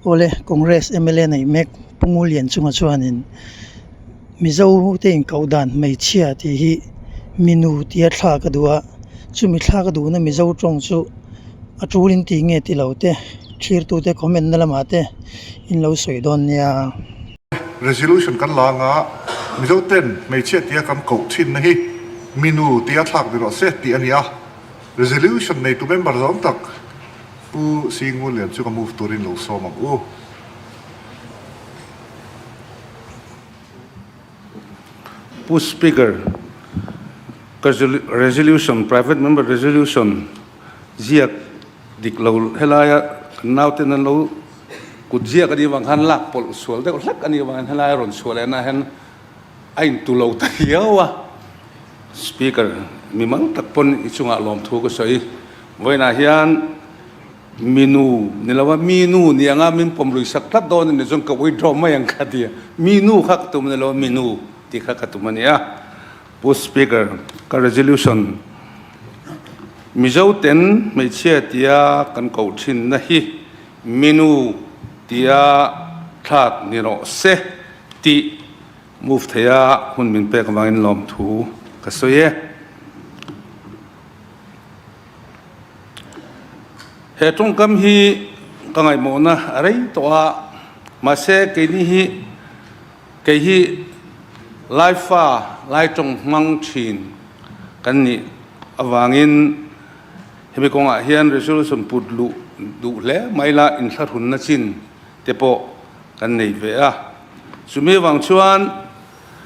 Awle, Congress mla nei mek Pu Ngulianchunga chuanin Mizo te inkoh dan hmeichhia tih hi minu tia thlak a duh a, chumi thlak a duhna Mizo tawng chu a tulin tih nge ti lo te thlirtute comment na lamah te in lo sawi dawn nia. Resolution kan la anga Mizo ten hmeichhia tia kan koh thinna hi minu tia thlak ni rawh se tih a ni a, resolution neitu member zawng tak Pu Singulian chu ka move turin lo sawm ang u. Pu Speaker, ka resolution, private member resolution ziak dik lo helaia kan nauten an lo kut ziak a nih avang khan lak pawlh sual deuh hlek a nih avangin helaia rawn chhuah lehna hian a intu lo ta hiau a. Speaker, mimal tak pawn i chungah lawmthu ka sawi. Vawiinah hian Minu ni lo a, mi nu ni anga min pawm lui sak tlat dawn a ni chuan ka withdraw mai ang kha ti a, mi nu kha ka tum a ni lo a, mi nu tih kha ka tum a ni a. Pu Speaker, ka resolution Mizo ten hmeichhia tia kan koh thinna hi mi nu tia thlak ni rawh se tih move theia hun min pek avangin lawmthu ka sawi e. He tawngkam hi ka ngaihmawhna a rei tawh a, mahse keini hi kei hi Laifa lai tawng hmang thin kan nih avangin hemi kawngah hian resolution put luh duh hle mai la inthlahrunna chin te pawh kan nei ve a. Chumi avang chuan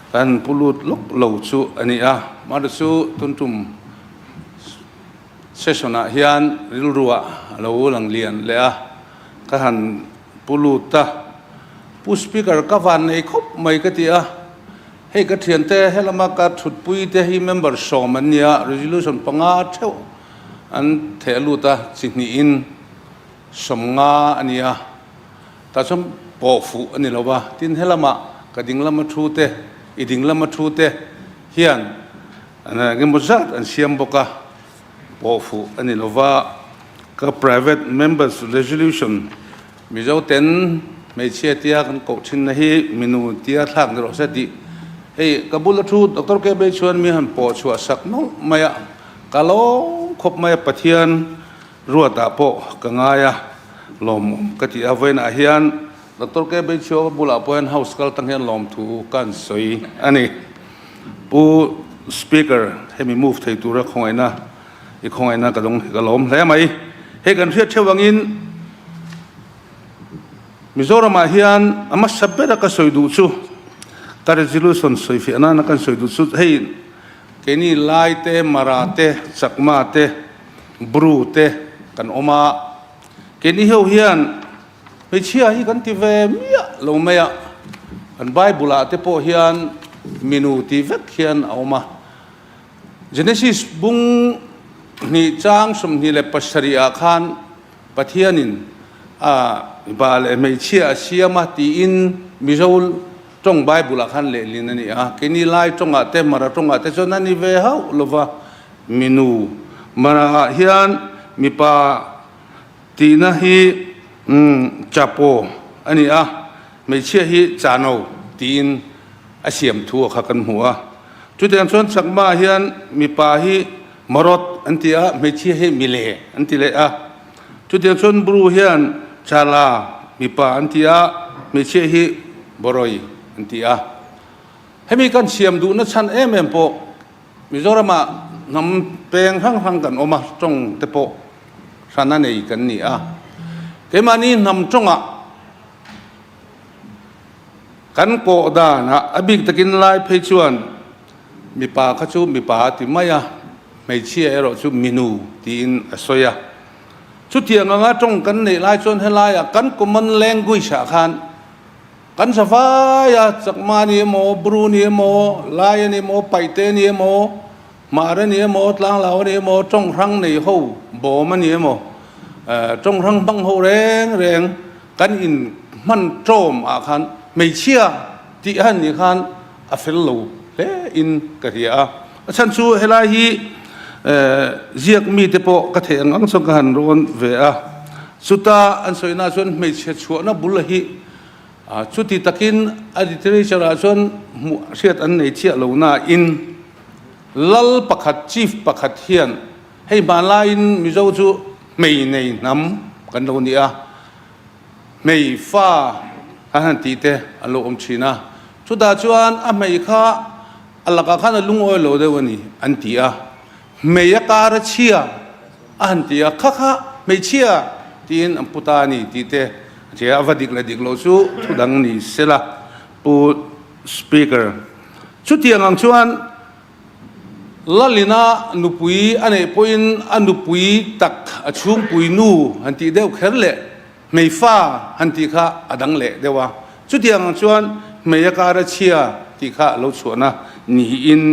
Kan pu lut lawk lo chu a ni a, mahse chu tun tum session ah hian rilruah a lo lang lian leh a, ka han pu lut a, Pu Speaker ka van nei khawp mai ka ti a, hei ka thiante helama ka thutpui te hi member sawm an ni a, resolution panga theuh an theh lut a, chi hnihin sawmnga a ni a. Tah chuan pawh fuh a ni lo va, tin helamah ka ding lama thu te, i ding lama thu te hian eng emaw zat an siam bawk a, pawh fuh a ni lo va. Ka private members resolution Mizo ten hmeichhia tia kan koh thinna hi minu tia thlak ni rawh se tih hei ka bula thu Doctor KB chuan mi han pawh chhuah sak nawlh mai a, ka lawm khawp mai a Pathian Ruatah pawh ka ngai a, lawmawm ka ti a. Vawiinah hian Doctor K. Beichhua bulah pawh hian House kal tang hian lawmthu ka an sawi a ni. Pu Speaker, hemi move thei tura khawngaihna i khawngaihna ka dawng hi ka lawm hle mai. Hei kan hriat theuh angin Mizoramah hian a hmasa bera ka sawi duh chu, ka resolution sawi fiah nana kan sawi duh chu hei keini Lai te, Mara te, Chakma te, Bru te kan awm a, keini ho hian hmeichhia hi kan ti ve miah lo mai a, kan Bible ah te pawh hian minu tih vek hian a awm a. Genesis bung hnih chang 27 ah khan Pathianin a mipa leh hmeichhia a siam a tiin Mizo tawng Bible ah khan lehlin a ni a, keini Lai tawngah te Mara tawngah te chuan a ni ve hauh lo va. Minu Mara ah hian mipa tihna hi Chapo a ni a, hmeichhia hi Chano tiin a siam thu a kha kan hmu a. Chutiang chuan Chakma ah hian mipa hi Marot an ti a, hmeichhia hi Mile an ti leh a. Chutiang chuan Bru hian Chala mipa an ti a, hmeichhia hi Boroi an ti a. Hemi kan siam duhna chhan em em pawh Mizoramah hnam peng hrang hrang kan awm a, tawng te pawh hran a nei kan ni a. Keimahni hnam tawngah kan kawh danah a bik takin lai phei chuan mipa kha chu mipa a ti mai a, hmeichhia erawh chu minu tiin a sawi a. Chutiang anga tawng kan neih lai chuan helaiah kan common language ah khan Kan hla vai a, Chakma ni emaw, Bru ni emaw, Lai a ni emaw, Paihte a ni emaw, Hmar a ni emaw, Tlanglau a ni emaw, tawng hrang nei ho bawm a ni emaw, tawng hrang hmang ho reng reng kan in hman tawm ah khan hmeichhia tih a han nih khan a fel lo hle in ka hria a. A chhan chu helai hi ziak mite pawh ka theih ang ang chuan ka han rawn ve a. Chuta an sawina chuan hmeichhe chhuahna bul hi chuti takin a literature ah chuan hmuh hriat an nei chiah lo nain lal pakhat chief pakhat hian hei hmanlaiin Mizo chu hmei nei hnam kan lo ni a, hmei fa an han tih te an lo awm thin a, chutah chuan a hmei kha a lakah khan a lungawi lo deuh a ni an ti a, hmei a kar a chhia a han ti a, kha kha hmeichhia tiin an pu ta a ni tih te a ti a, a va dik leh dik loh chu thu dang ni sela Pu Speaker. Chutiang ang chuan Lalina nupui a neih pawhin a nupui tak a chhungpui nu han tih deuh kher leh hmeifa han tih kha a dang leh deuh a. Chutiang ang chuan hmei a kar a chhia tih kha a lo chhuahna niin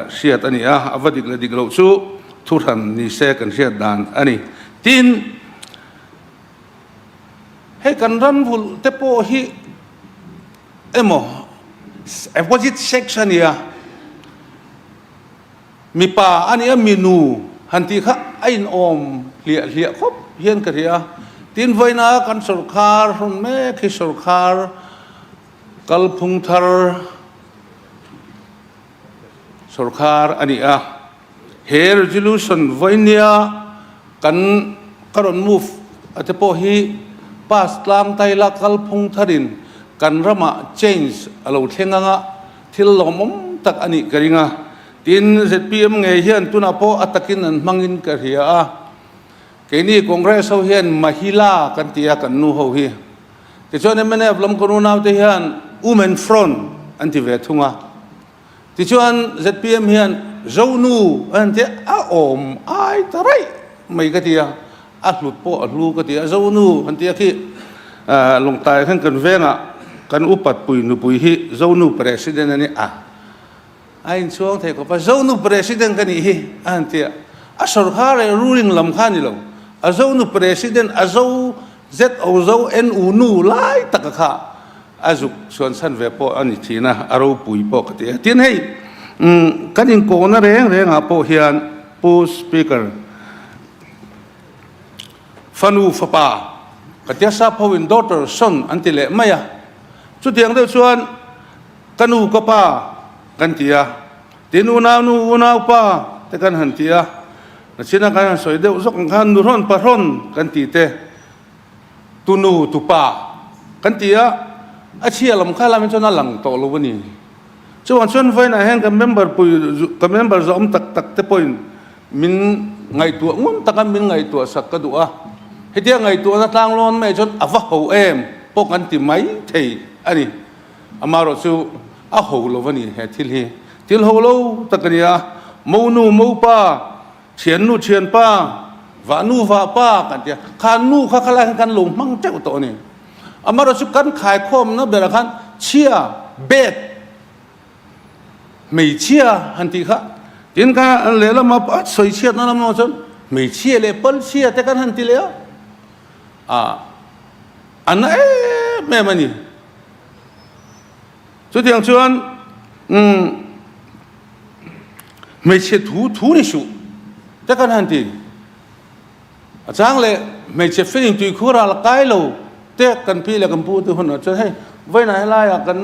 hriat a ni a, a va dik leh dik loh chu thuhran ni se kan hriat dan a ni. Tin, hei kan ram vulh te pawh hi emaw opposite sex a nia, mipa a nia minu han tih kha a inawm hliah hliah khawp hian ka hria. Tin, vawiina kan sawrkhar hrawn mek hi sawrkhar kalphung thar sawrkhar a ni a. He resolution vawinia kan ka rawn move a te pawh hi pass tlang taila kalphung tharin kan ramah change a lo thleng anga thil lawmawm tak a nih ka ring a. Tin, zpm ngei hian tunah pawh a takin an hmangin ka hria a. Keini Congress ho hian Mahila kan ti a kan nu ho hi. Tichuan mnf lam kan unaute hian Women Front an ti ve thung a. Tichuan zpm hian Zonu a han tia a awm ai ta raih mai ka ti a, a hlut pawh a hlu ka ti a, Zonu han tia khi Lawngtlai khan kan vengah kan upat pui nupui hi Zonu President a ni a, a inchhuang thei khawp a, Zonu President ka nih hi a han tia, a sawrkhar leh ruling lam kha a ni lo, a Zonu President a Zo ZO Zo NU nu lai taka kha A zuk chhuan chhan ve pawh a ni thin a, a ropui pawh ka ti a. Tin hei, kan inkawhna reng rengah pawh hian Pu Speaker, fanu fapa ka tia sap hoin daughter, son an ti leh mai a. Chutiang deuh chuan ka nu ka pa kan ti a, tin unau nu unau pa te kan han ti a, nachina kan han sawi deuh zawk ang khan nuhrawn pahrawn kan ti te. Tunu, tupa kan ti a, a chhia lam kha lamin chuan a lang tawh lo a ni. Chuvang chuan vawiinah hian kan member pui, kan member zawm tak tak te pawhin min ngaihtuah ngun taka min ngaihtuah sak ka duh a. Hetia ngaihtuahna tlanglawn mai chuan a va ho em pawh kan ti mai thei a ni. Amaherawh chu a ho lo a ni he thil hi. Thil ho lo tak a ni a, monu, mopa, Thiannu thianpa, vahnu vahpa kan ti a, kha nu kha khalai khan kan lo hmang teuh tawh a ni. Amaherawhchu kan khaikhawmna berah khan chhia, bed, hmeichhia han tih kha tin kha lehlam a sawi chhiatna lamah chuan hmeichhia leh palchhia te kan han ti leh a, ah a na em em a ni. Chutiang chuan umm hmeichhe thu thu ni suh te kan han ti. A chang leh hmeichhe feeling tuikhur a la kai lo te kan pi leh kan pu te hunah chuan hei vawiinah helaiah kan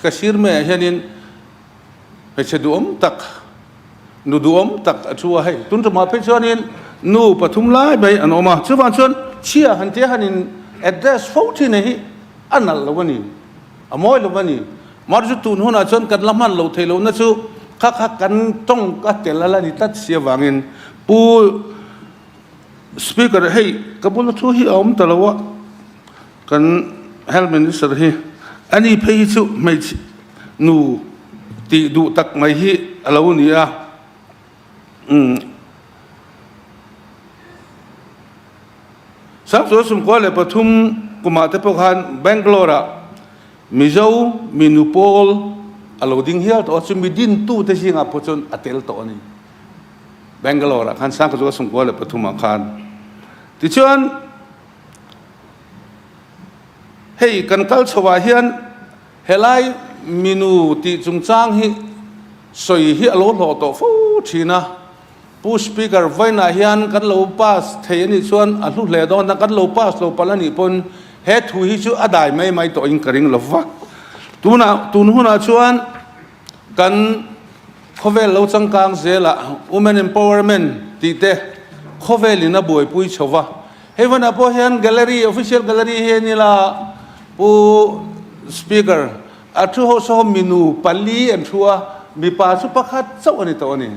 ka sir maiah hianin hmeichhe duhawm tak nu duhawm tak a thu a hei tun tumah phei chuanin nu pathum lai mai an awm a chuvang chuan chhia han tia han in address fo thin hi a nalh lo a ni a mawi lo a ni mar chu tun hunah chuan kan la hman loh theih lohna chu kha kha kan tawng a tel a la ni tlat si avangin pu speaker hei ka bula thu hi a awm ta lo a kan health minister hi ani phei hi chu hmeichhe nu tih duh tak mai hi a lo ni a umm 2013 kumah te pawh khan Bangalore ah Mizo minu pawl a lo ding hial tawh a chu mi dintute zingah pawh chuan a tel tawh a ni Bangalore ah khan 2013 ah khan tichuan Hei kan kal chhoah hian helai minu tih chungchang hi sawi hi a lo hlawh tawh fo thin a. Pu Speaker, vawiinah hian kan lo pass thei a nih chuan a hlu hle dawn a, kan lo pass lo palh a nih pawn he thu hi chu a dai mai mai tawhin ka ring lo va. Tunah, tun hunah chuan kan khawvel lo changkang zelah Women Empowerment tih te khawvelin a buaipui chho va. Hei vawiinah pawh hian gallery, official gallery hi a ni la, Pu Speaker, A thu ho saw minu pali an thu a, mipa chu pakhat chauh a ni tawh a ni.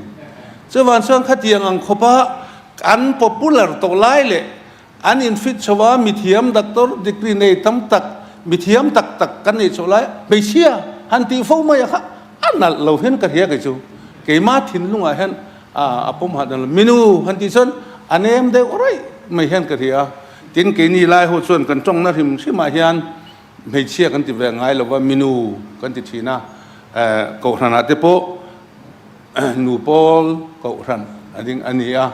Chuvan chuan khatiang ang khawpa an popular tawh lai leh an infit chho a, mithiam doctor degree nei tam tak, mithiam tak tak kan neih chhoh lai hmeichhia han tih fo mai a kha a nalh lo hian ka hria kei chu. Keima thinlungah hian a pawm hat lo. Minu han tih chuan a nem deuh raih mai hian ka hria. Tin, keini lai ho chuan kan tawngna hrim hrimah hian Hmeichhia kan ti ve ngai lova minu kan ti thin a, kohhranah te pawh nu pawl kohhran a ding a ni a,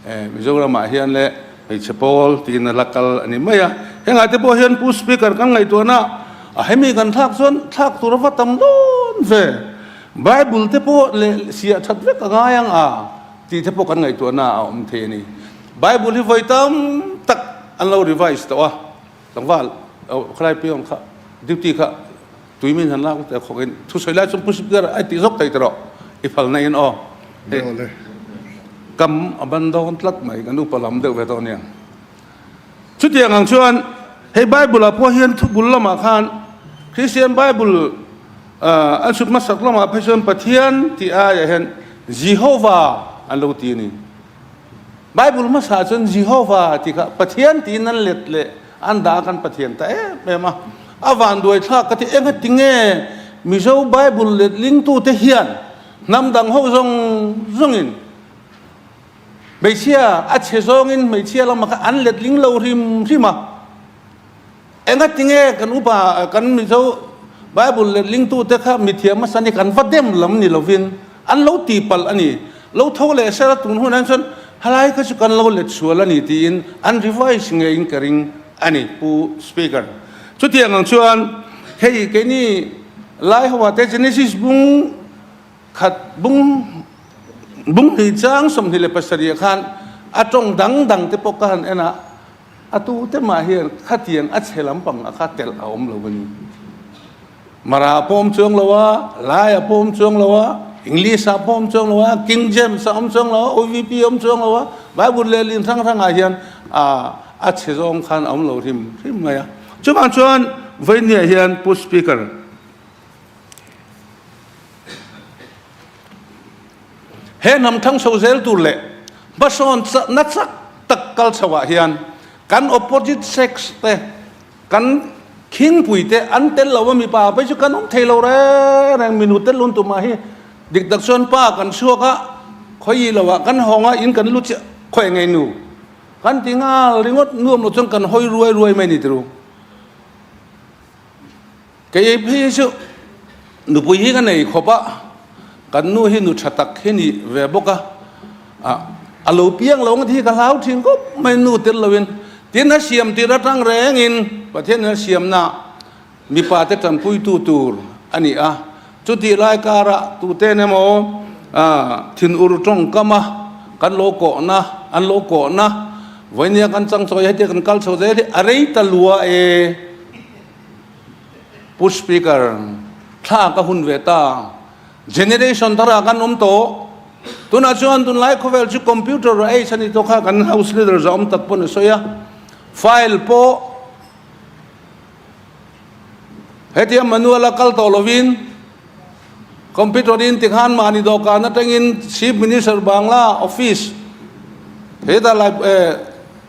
Mizoramah hian leh hmeichhe pawl tiin a la kal a ni mai a. Hengah te pawh hian Pu Speaker kan ngaihtuahna a hemi kan thlak chuan thlak tur a va tam dawn ve, Bible te pawh leh siah that vek a ngai ang a tih te pawh kan ngaihtuahna a awm thei a ni. Bible hi vawi tam tak an lo revise tawh a. Tlangval khalai piang kha duty kha tui min han lak te khawk in thu sawi lai chung push ber ai ti zawk thei tawh i phal na in aw kam a ban dawn tlat mai kan upa lam deuh ve tawh aniang chutiang ang chuan hei bible ah pawh hian thu bul lamah khan Christian bible an chhut hmasak lamah phei chuan Pathian tih aiah hian Jehovah an lo ti a ni. Bible hmasa chuan Jehovah tih kha Pathian tiin an let leh an dah a kan Pathian ta em em a. A vanduai thlak ka ti eng ati nge Mizo Bible letlingtute hian hnam dang ho zawng zawngin hmeichhia a chhe zawngin hmeichhia lamah kha an letling lo hrim hrim a. Engati nge kan upa kan Mizo Bible letlingtute kha mithiam hmasa ni kan va dem lam ni lovin an lo tihpalh a ni. Lo tho leh sela tun hunah chuan halai kha chu kan lo let sual a ni tiin an revise ngeiin ka ring a ni Pu Speaker. Chutiang ang chuan hei keini lai ho ah te Genesis bung khat bung bung hnih chang 27 ah khan a tawng dang dang te pawh ka han en a, A tute mah hian khatiang a chhe lampang a kha telh a awm lo a ni. Mara pawh awm chuang lo a, Lai a pawh awm chuang lo a, English ah pawh awm chuang lo a, King James a awm chuang lo a, OVP a awm chuang lo a, Bible lehlin hrang hrangah hian a chhe zawng khan a awm lo hrim hrim mai a. Chuvang chuan vawinia hian Pu Speaker, He hnam thang chho zel tur leh hmasawn na chak tak kal chho ah hian kan opposite sex te kan khingpui te an tel lo a mipa phei chu kan awm thei lo reng reng minu tel lun tumah hi dik tak chuan pa kan chhuak a khawi lo ah kan hawng a in kan lu chiah khawi ngei nu kan ti nghal ringawt nuam lo chuan kan hawi ruai ruai mai ni tiru. Kei phei hi chu nupui hi ka nei khawp a, kan nu hi nu tha tak hi ni ve bawk a, a lo piang lo ang tih hi ka hlau thin khawp mai nu tel loin. Tin a siam tir atang rengin Pathian in a siamna mipa te tanpuitu tur a ni a, chutih lai karah tuten emaw thinur tawngkam a kan lo kawhna an lo kawhna vawinia kan changchawi hetia kan kal chho zel hi a rei ta lua e. Pu Speaker, thla ka hun ve ta. Generation thar ah kan awm tawh. Tunah chuan tunlai khawvel chu computer age a ni tawh kha kan house leader za awm tak pawn a sawi a. File pawh hetia manual a kal tawh lovin computer in tikhan mahni dawhkan atangin Chief Minister Bangla office hetah lai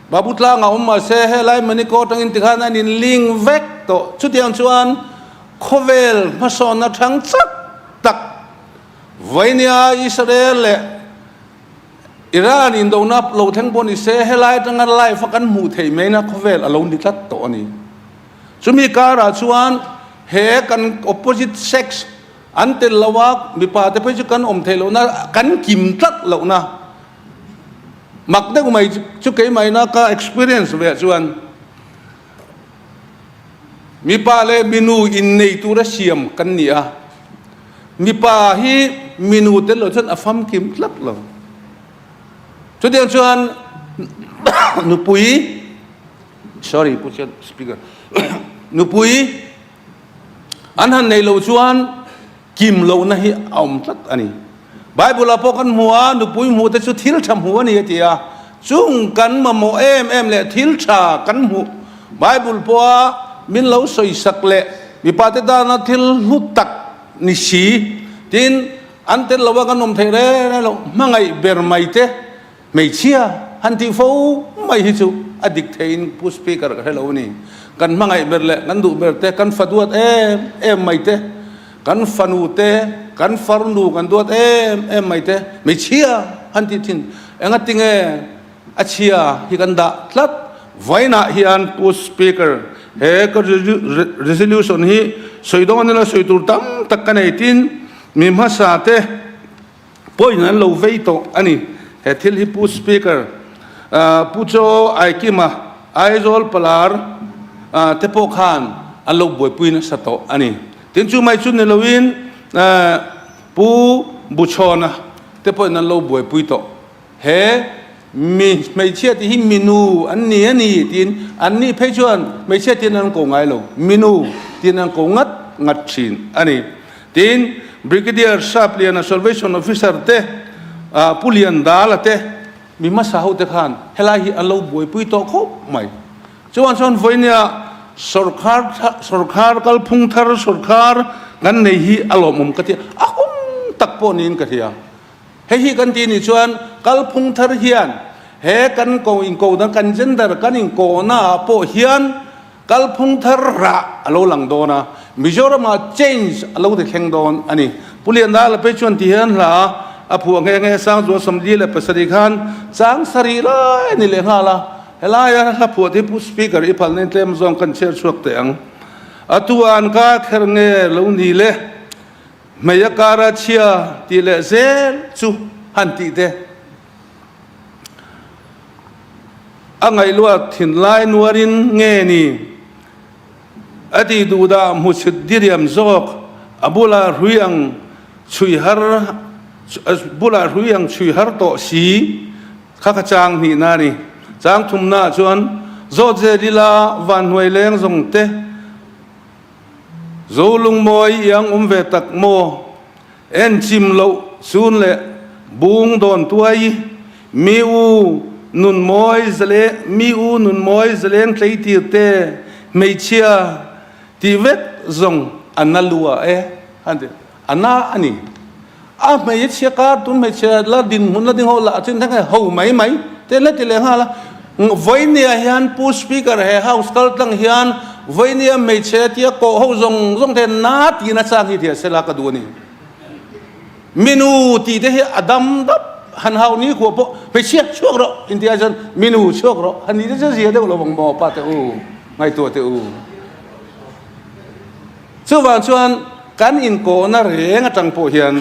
Babu tlangah awm mahse helai Manipur atangin tikhan an in link vek tawh. Chutiang chuan khawvel hmasawnna thang chak tak Vainia Israel leh Iran indona lo thleng pawh ni se helai atanga live a kan hmuh theih maina khawvel a lo ni tlat tawh a ni. Chumi karah chuan he kan opposite sex an tel lo a mipa te phei chu kan awm theih lohna kan kim tlat lohna Mak deuh mai chu keimahina ka experience ve chuan mipa leh minu innei tura siam kan ni a, mipa hi minu tel lo chuan a famkim tlat lo. Chutiang chuan nupui, sorry Pu Speaker, nupui an han neih loh chuan kim lohna hi a awm tlat a ni. Bible ah pawh kan hmu a, nupui hmuh te chu thil tha hmuh a ni a ti a, chung kan mamawh em em leh thil tha kan hmuh Bible pawha min lo sawisak leh mipa te tana thil hlu tak ni si tin an tel lova kan awm theih reng reng loh hmangaih ber mai te Hmeichhia han tih fo mai hi chu a dik theiin Pu Speaker ka hre lo a ni. Kan hmangaih ber leh kan duh ber te, kan fa duat em em mai te, kan fanu te, kan farnu kan duat em em mai te hmeichhia han tih thin enga tinge a chhia hi kan dah tlat. Vainah hian Pu Speaker he ka resolution hi sawi dawn ila sawi tur tam tak ka nei tin mi hmasa te, Point an lo vei tawh a ni. He thil hi Pu Speaker, Pu Chaw Aikima, Aizawl Palar te pawh khan an lo buaipui nasa tawh a ni. Tin chu mai chu ni loin Pu Buchhawna te pawhin an lo buaipui tawh. He mi hmeichhia tih hi minu an ni a ni tiin an nih phei chuan hmeichhia tiin an ko ngai lo, minu tiin an ko ngat ngat thin a ni. Tin, Brigadier Sapliana Salvation Officer te, Pu Liandala te, mi hmasa ho te khan helai hi an lo buaipui tawh khawp mai. Chuan chuan vawinia sawrkhar sawrkhar kalphung thar sawrkhar kan nei hi a lawmawm ka ti a, a hun tak pawh niin ka hria. Hei hi kan tih nih chuan kalphung thar hian he kan ko inko dan kan gender kan inkawhna ah pawh hian kalphung thar rah a lo lang dawn a, Mizoram ah change a lo ti thleng dawn a ni. Pu Liandala phei chuan ti hian hla a phuah nghe nghe Sangzual 47 khan chang sarih lai a ni leh nghal a, helaia hla phuah te hi Pu Speaker i phalna in tlem zawng kan chhiar chhuak teh ang. A tu an ka kher nge lo ni le. Hmei a kara chhia tih leh zel chu han tih te. A ngaihluat thinlai nuarin nge ni a tih duh dah hmuchhit diriam zawk a bulah hrui ang chhui har a bulah hrui ang chhui har tawh si kha kha chang hnihna a ni. Chang thumnaah chuan zawt zel ila vanhnuai leng zawng te. Zo lungmawi iang awm ve tak maw? En chim loh chun leh bung dawn tuai mi u nun mawi zale mi u nun mawi zaleng tlei tir te hmeichhia ti vek zawng a na lua e han ti a na a ni. A hmeichhia kar tun hmeichhia la dinhmun la ding ho lah chin thleng ho mai mai te la ti leh nghal a. Vawinia hian Pu Speaker he House kal tlang hian vawinia hmeichhe tia kawh ho zawng zawng te na tiin a chang hi thia sela ka duh a ni. Minu tih te hi a dam dap han hau ni khua pawh hmeichhia chhuak rawh inti ai chuan minu chhuak rawh han ni te chu zia deuh lo vang maw pa te u ngaihtuah teh u. Chuvang chuan kan inkawhna reng atang pawh hian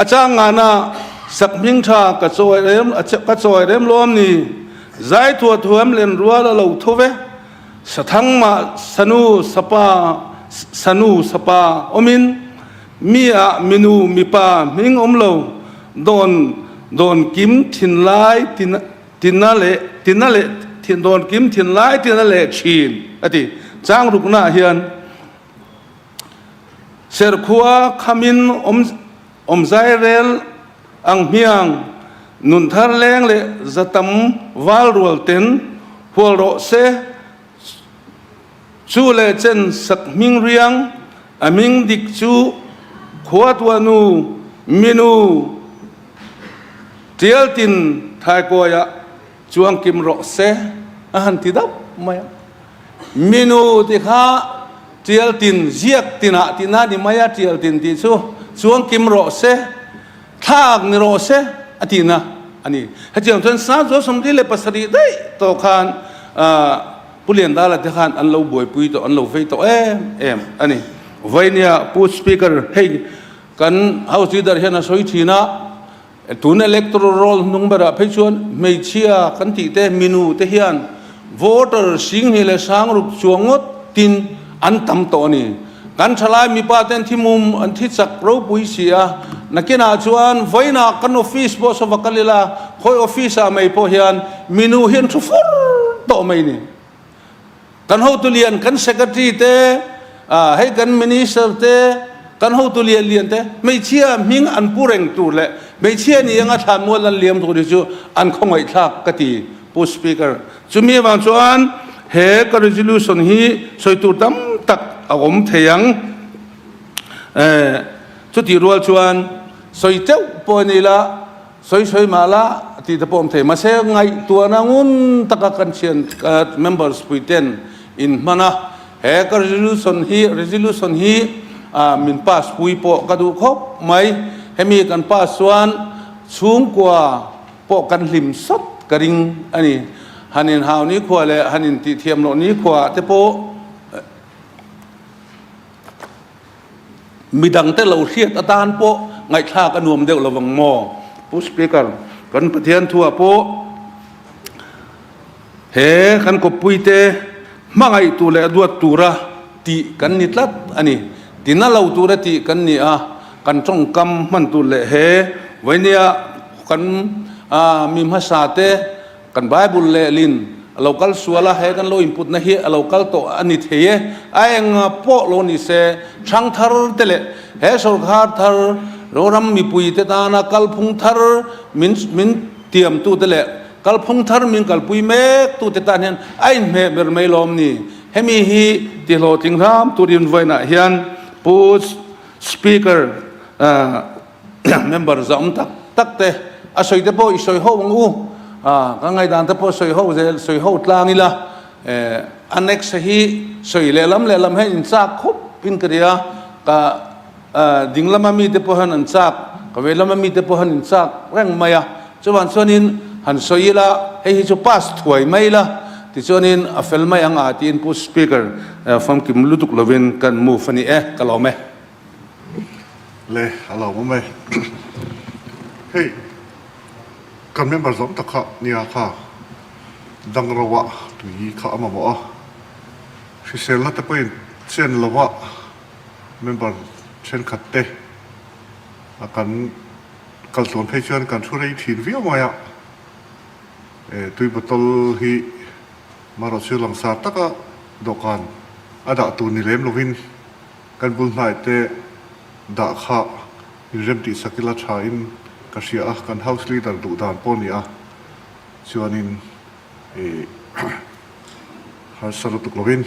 a chang ngana sak hming tha ka chawi rem ka chawi rem lawm ni, zai thuah thuam len rual a lo thu ve, sathang mah sanu sapa sanu sapa awmin mi ah minu mipa hming awm lo dawn dawn kim thinlai tin Tina leh tina leh thin dawn kim thin lai tina leh thin a ti. Chang ruknaah hian Serkhua khamin awm awmzai rel ang hmiang nun thar leng leh zatam val rual ten hual rawh se. Chu leh chen sak hming riang, a hming dik chu Khuatuanu Minu Tialtin Thaikawiah chuang kim rawh se a han ti dap mai a. Minu ti kha Tialtin ziak tinah tihna ni mai a, Tialtin tih chu chuang kim rawh se, thlak ni rawh se a tihna a ni. Hetiang chuan Sangzual 47 daih tawh khan Pu Liandala te khan an lo buaipui tawh, an lo vei tawh em em a ni. Vainia Pu Speaker, hei kan House Leader hian a sawi thin a, tun electoral roll hnung berah phei chuan hmeichhia kan tih te, minu te hian voter 10,000 leh 6,000 chuang ngawt tin an tam tawh a ni. Kan thalai mipa ten thi mum an thi chak ropui si a, nakinah chuan vawiinah kan office pawh saw va kal ila. khawi office ah mai pawh hian minu hi an thu fur tawh mai ni. Kan hotu lian, kan secretary te, hei kan minister te, kan hotu lian lian te hmeichhia hming an pu reng tur leh hmeichhia ni anga thlanmual an liam tur hi chu an khawngaihthlak ka ti Pu Speaker. Chumi avang chuan he ka resolution hi sawi tur tam tak a awm thei ang. Chutih rual chuan sawi teuh pawh a ni la, Sawi sawi mah la tih te pawh awm thei. Mahse ngaihtuahna ngun taka kan thian members pui ten in hman a, he ka resolution hi resolution hi min pass pui pawh ka duh khawp mai. Hemi kan pass chuan chhungkua pawh kan hlim sawt ka ring a ni. Han inhau nikhua leh han intihthiam loh nikhua te pawh Midangte lo hriat atan pawh ngaihthlak a nuam deuh lovang maw? Pu Speaker, kan Pathian thuah pawh he kan kawppuite hmangaih tur leh duat tura tih kan ni tlat a ni. Tina lo tura tih kan ni a, kan tawngkam hman tur leh he vainia kan mi hmasate Kan Bible lehlin a lo kal sual a, he kan lo inputna hi a lo kal tawh a ni thei e. A enga pawh lo ni se, hrang thar te leh he sawrkhar thar ram mipui te tana kalphung thar min min tiamtu te leh kalphung thar min kalpui mek tu te tan hian a inhmeh ber mai lawm ni. Hemi hi tihlawhtling hram turin vawiinah hian Pu Speaker Member zawm tak tak te a sawi te pawh i sawi ho ang u, ka ngaihdan te pawh sawi ho zel sawi ho tlang ila annex hi sawi lehlam lehlam hian in chak khup in ka ria, ka ding lama mi te pawh hian an chak, ka vei lama mi te pawh hian in chak reng mai a, chuvan chuanin han sawi ila hei hi chu pass thuai mai ila tichuanin a fel mai ang a tiin Pu Speaker famkim lutuk lovin kan move a ni e, ka lawm e. Le a lo awm e. Hei kan member zawm tak kha nia kha dang ro ah tui kha a mamawh a, hriselna te pawhin chen lo ah member thenkhat te a kan kal tluan phei chuan kan thu rei thin viau mai a, e tui bottle hi marawh chu langsar taka dawhkan a dah tur ni lem lovin. Kan bul hnaite dah kha inrem tih sak ila tha in ka hria a, kan house leader duh dan pawh a ni a, chuanin ih harsa lutuk lovin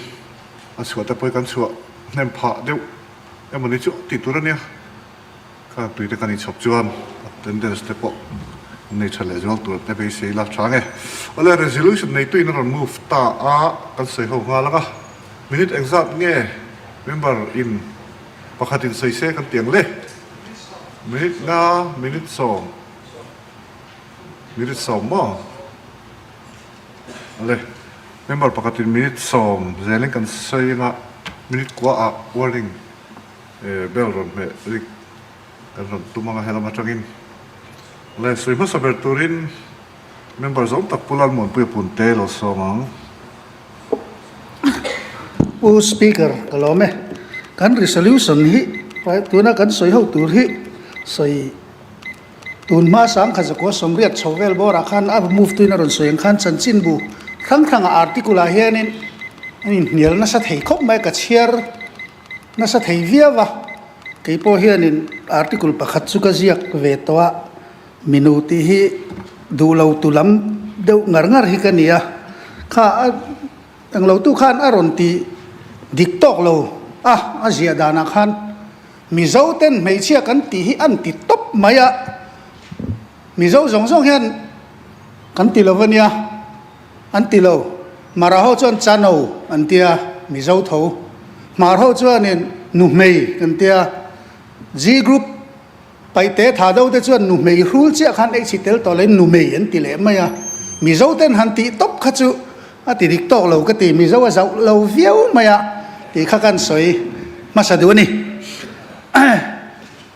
a chhuah te pawh hi kan chhuah hnem phah deuh emawni chu tih tur a nia, kha tui te kan inchhawp chuan attendance te pawh an nei tha leh zual tur te beisei ila tha nge. Awle resolution neituin a rawn move ta a, kan sawi ho nghal ang a. Minute engzat nge member in pakhat in sawi se kan ti ang le? Minute nga, minute sawm, minute sawm maw? Ale, member pakhat in minute sawm zelin kan sawi anga minute kua ah warning bell rawn hmeh rik kan rawn tum anga helam atangin. Ale, sawi hmasa ber turin member zawng tak Pu Lalmuanpuia Punte lo sawm ang. Pu Speaker ka lawm e. Kan resolution hi tuna kan sawi ho tur hi sawi tun hma sangkhat zakua sawmriat chho vel bawrah khan a move tuin a rawn sawi ang khan chanchinbu hrang hrangah article ah hianin a inhnial nasa thei khawp mai ka chhiar nasa thei viau a. Kei pawh hianin article pakhat chu ka ziak ve tawh a. Minu tih hi duh lo tu lam deuh ngar ngar hi ka ni a, kha a englo tu khan a rawn ti dik tawk lo a, a ziah danah khan Mizo ten hmeichhia kan tih hi an ti tawp mai a, Mizo zawng zawng hian kan ti lo a nia, an ti lo. Mara ho chuan Chano an tia, Mizo tho. Hmar ho chuanin Nuhmei kan tia, G group. Paite tha do te chuan nu hmei hrul chiah khan ei chhi tel tawh loin nu mei an ti leh mai a, Mizo ten han tih tawp kha chu a ti dik tawk lo ka ti, Mizo a zauh lo viau mai a tih kha kan sawi hmasa duh a ni.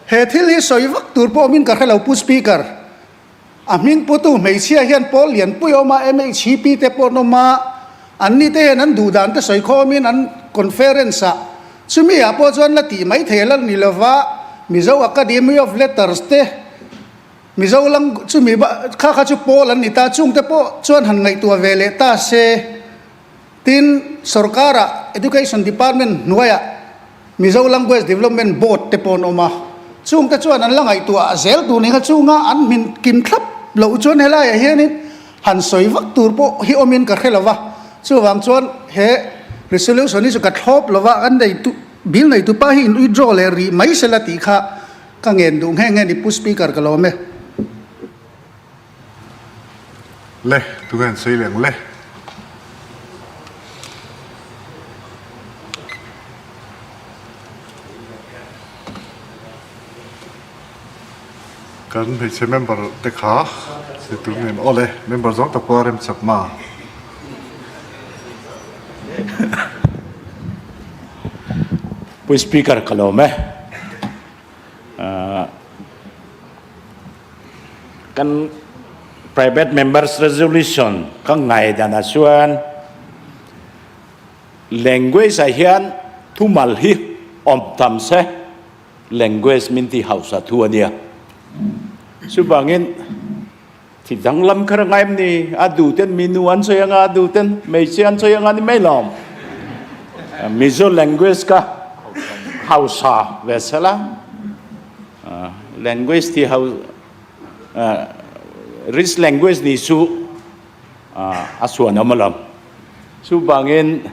He thil hi sawi vak tur pawh awmin ka hre lo Pu Speaker, A hming putu hmeichhia hian pawl lianpui a awm a, MHP te pawh an awm a, anni te hian an duh dan te sawi khawmin an conference ah chumi ah pawh chuan la tih mai thei a la ni lova, Mizo Academy of Letters te, Mizo lang chumi kha kha chu pawl an ni ta, chungte pawh chuan han ngaihtuah ve leh ta se. Tin, sorkara Education Department hnuaiah Mizo Language Development Board te pawh an awm a, chungte chuan an la ngaihtuah zel tur ni kha chunga an hmin kim thlap loh chuan helaiah hianin han sawi vak tur pawh hi awmin ka hre lo va, chuvang chuan he resolution hi chu ka thlawp lo va, kan neitu bill neitupa hi in withdraw leh rih mai sela tih kha ka ngen duh nghe nghe ni Pu Speaker ka lawm e. Le, tunge an sawi leh ang le? Kan hmeichhe member te kha sawi tur nen aw le, member zawng tak pawh a rem chak ma. Pu Speaker ka lawm e. Kan private members resolution ka ngai dan ah chuan language ah hian thumal hi awm tam se language min ti hausa thu a nia. Chuvangin thi danglam kher a ngai em ni? A duh ten minu an sawi anga, a duh ten hmeichhia an sawi anga ni mai lawm. Mizo language ka hausa ve sela. Language ti ho rich language ni chu a suan awm alawm. Chuvangin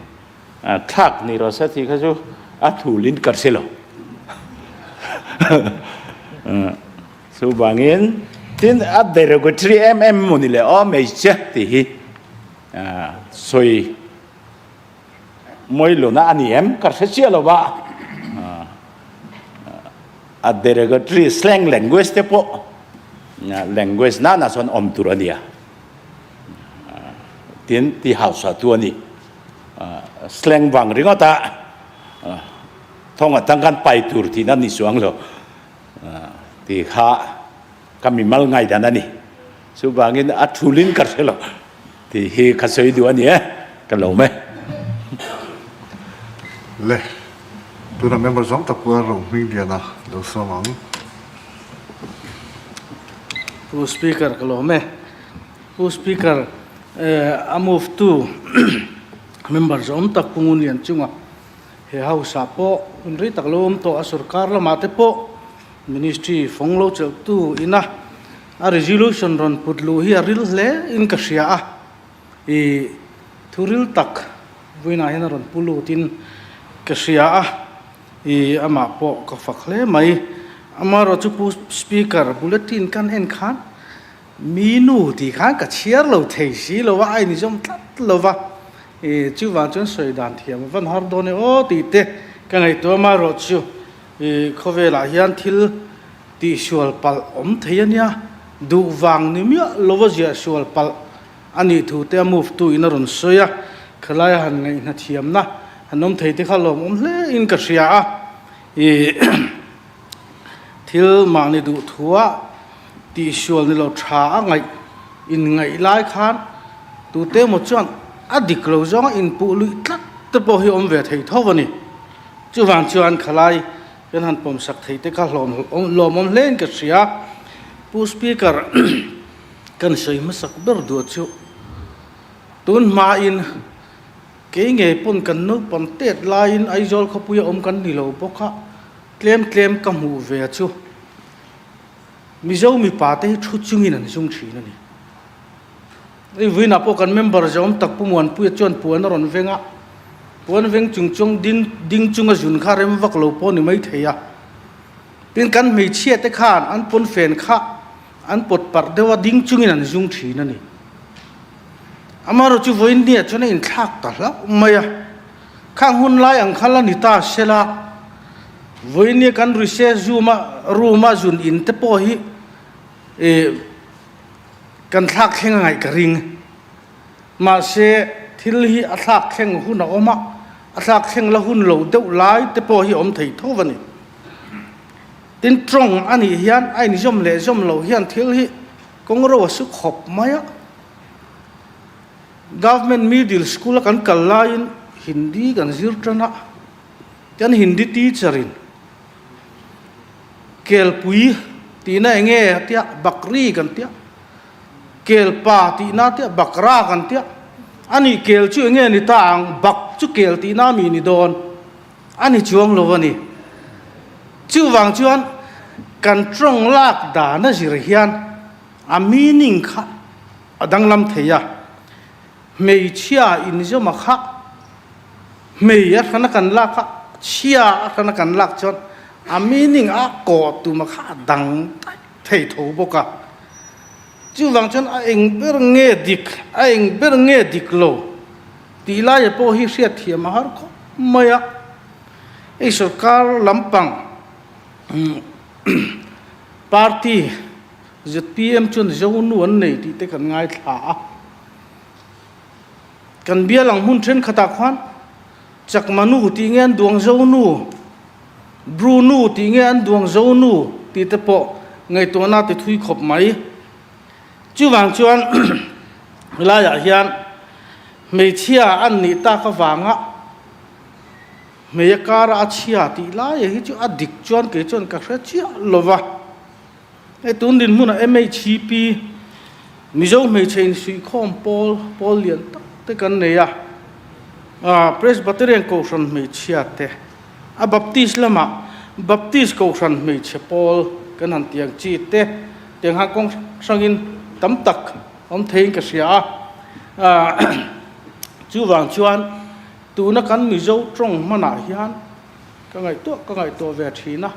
thlak ni rawh se tih kha chu a thulin ka hre lo. Chuvangin tin a derogatory em em maw ni le aw hmeichhia tih hi sawi Mawiluna a ni em? Ka hre chiah lo va. A derogatory slang language te pawh language nana chuan awm tur a nia. Tin, ti hausa tu a ni. Slang vang ringawt a thawng atang khan pai tur tihna ni chuang lo. Ti kha ka mimal ngaihdan a ni. Chuvangin a thulin ka hre lo. Tih hi ka sawi duh a ni e, ka lawm e. Le, tunah member zawng tak pawh a ro hming lian a lo sawm ang. Pu Speaker ka lawm e. Pu Speaker, a move tu member zawng tak Pu Ngunlian chunga he house ah pawh hun rei tak lo awm tawh a sorkar lamah te pawh ministry fawng lo chelhtu ina A resolution rawn put luh hi a ril hle in ka hria a, ih thu ril tak vawiinah hian a rawn pu lut in ka hria a, ih amah pawh ka fak hle mai. Amaherawh chu Pu Speaker bulletin kan en khan mi nu tih khan ka chhiar lo thei si lo a, a inzawm tlat lo va, ih chuvang chuan sawi dan thiam a van har dawn e aw tih te ka ngaihtuah amaherawh chu ih khawvelah hian thil Tihsual palh awm thei a nia, duh vang ni miah lova ziahsual palh a nih thu te a move tu in a rawn sawi a, khalaia han ngaihna thiamna han awm thei te kha lawmawm hle in ka hria a, ih thil mahni duh thua tihsual ni lo tha a ngaih in ngaih lai khan tute emaw chuan a dik lo zawnga inpuh luih tlat te pawh hi awm ve thei tho a ni. Chuvang chuan khalai Kan han pawmsak thei te kha hlawmawm hle in ka hria. Pu Speaker, kan sawi hmasak ber duh chu tun hmain kei ngei pawn kan naupang tet laiin Aizawl khawpuia awm kan ni lo bawk a, tlem tlem ka hmuh ve chu Mizo mipa te hi thu chungin an zung thin a ni. Hei vawiinah pawh kan member zawm tak Pu Muanpuia chuan puan a rawn veng a, puan veng chung chuang ding ding chunga zun kha rem vak lo pawh a ni maithei a. Tin, kan hmeichhia te khan an pawnfen kha an pawt parh deuh a, ding chungin an zung thin a ni. Amaherawhchu vawiin nia chuan a inthlak ta hlauh mai a, khang hun lai ang kha la ni ta sela, vawiin nia kan recess room a room a zun in te pawh hi ih Kan thlak thleng a ngaih ka ring. Mahse, thil hi a thlak thleng hun a awm a, a thlak thleng la hun lo deuh lai te pawh hi a awm thei tho a ni. Tin, tawng a nih hian a inzawm leh zawm lo hian thil hi kawng ro a su khawp mai a. Government Middle School a kan kal laiin Hindi kan zir tan a, kan Hindi teacher in Kelpui tih. Tihna eng nge a tia? Bakri kan tia. Kel pa tihna a tia, bakra kan tia. A nih kel chu eng nge ni ta ang? Bak chu kel tihna mi ni dawn. A ni chuang lo a ni. Chuvang chuan kan tawng lak dan a zir hian a meaning kha a danglam thei a. Hmeichhia inzawma kha hmei a hrana kan lak a, chhia a hrana kan lak chuan a meaning a kawh tuma kha a dang daih thei tho bawk a. Chuvang chuan a eng ber nge dik, a eng ber nge dik lo tih laia pawh hi hriatthiam a har khawp mai a. Hei sorkar lampang party zpm chuan Zonu an nei tih te kan ngaithla a. Kan bial ang hmun thenkhatah khuan Chakma nu tih nge an duang Zonu, Bru nu tih nge an duang Zonu tih te pawh ngaihtuahna ti thui khawp mai. Chuvang chuan helaiah hian hmeichhia an nih tak avanga hmei a kara a chhia tih laia hi chu a dik chuan kei chuan ka hre chiah lo va. Hei tun dinhmunah MHCP, Mizo hmeichhe insuihkhawm pawl, pawl lian tak te kan nei a. Presbyterian Kohhran hmeichhia te, a Baptist lamah Baptist Kohhran hmeichhe pawl kan han tiang chi te, tiang han kawng hrangin tam tak awm theiin ka hria a. Chuvang chuan tuna kan Mizo tawng hmanah hian ka ngaihtuah ka ngaihtuah ve thin a.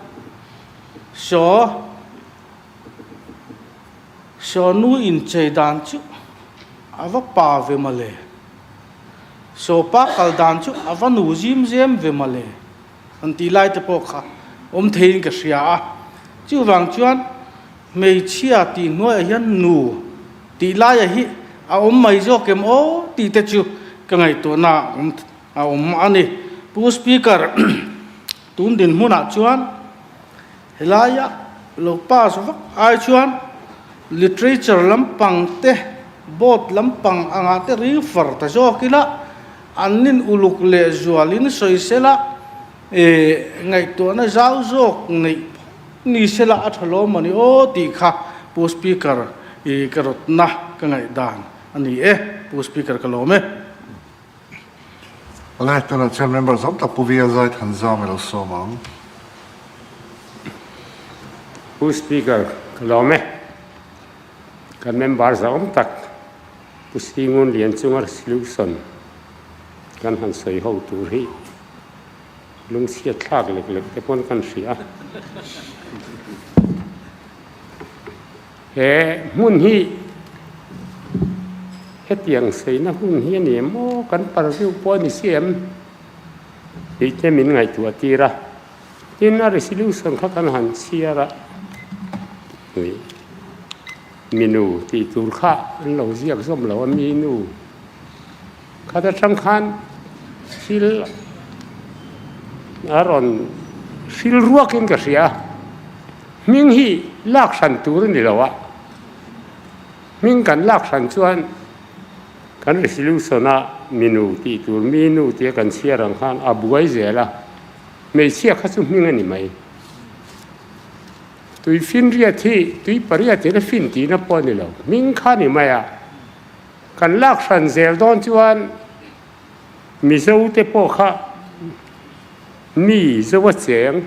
Saw saw nu inchei dan chu a va pa ve mawle, saw pa kal dan chu a va nu zim zem ve mawle an tih lai te pawh kha awm theiin ka hria a. Chuvang chuan hmeichhia tih hnuaiah hian nu tih laiah hi a awm mai zawk em aw tih te chu ka ngaihtuahna a awm a ni. Pu Speaker. Tun dinhmunah chuan helaia lo pass vak ai chuan literature lampang te, board lampang angah te refer ta zawk ila, an nin uluk leh zualin sawi sela, eh ngaihtuahna zau zawk neih phawt ni sela a tha lawm a ni aw tih kha Pu Speaker i ka rawtna ka ngaihdan a ni e. Pu Speaker ka lawm e. Awle, tunah chuan member zawm tak Pu VL Zai Thanzam i lo sawm ang. Pu Speaker, ka lawm e. Kan member zawm tak Pu Singun Lianchunga resolution kan han sawi ho tur hi lungchhiat thlak lek lek te pawn kan hria. He hmun hi hetiang seina hun hi a ni em aw kan parview pawh a ni si em tih te min ngaihtuah tir a, tin a resolution kha kan han chhiar a, ih minu tih tur kha an lo ziak zawm lo a minu khat atang khan thil a rawn hril ruakin ka hria. Hming hi lak hran tur a ni lo a, hming kan lak hran chuan kan resolution a minu tih tur mi nu tia kan chhiar ang khan a buai zel a, hmeichhia kha chu hming a ni mai. Tui finriat hi tui pariat in a fin tihna pawh a ni lo, hming kha a ni mai a, kan lak hran zel dawn chuan Mizo te pawh kha mi zo a cheng.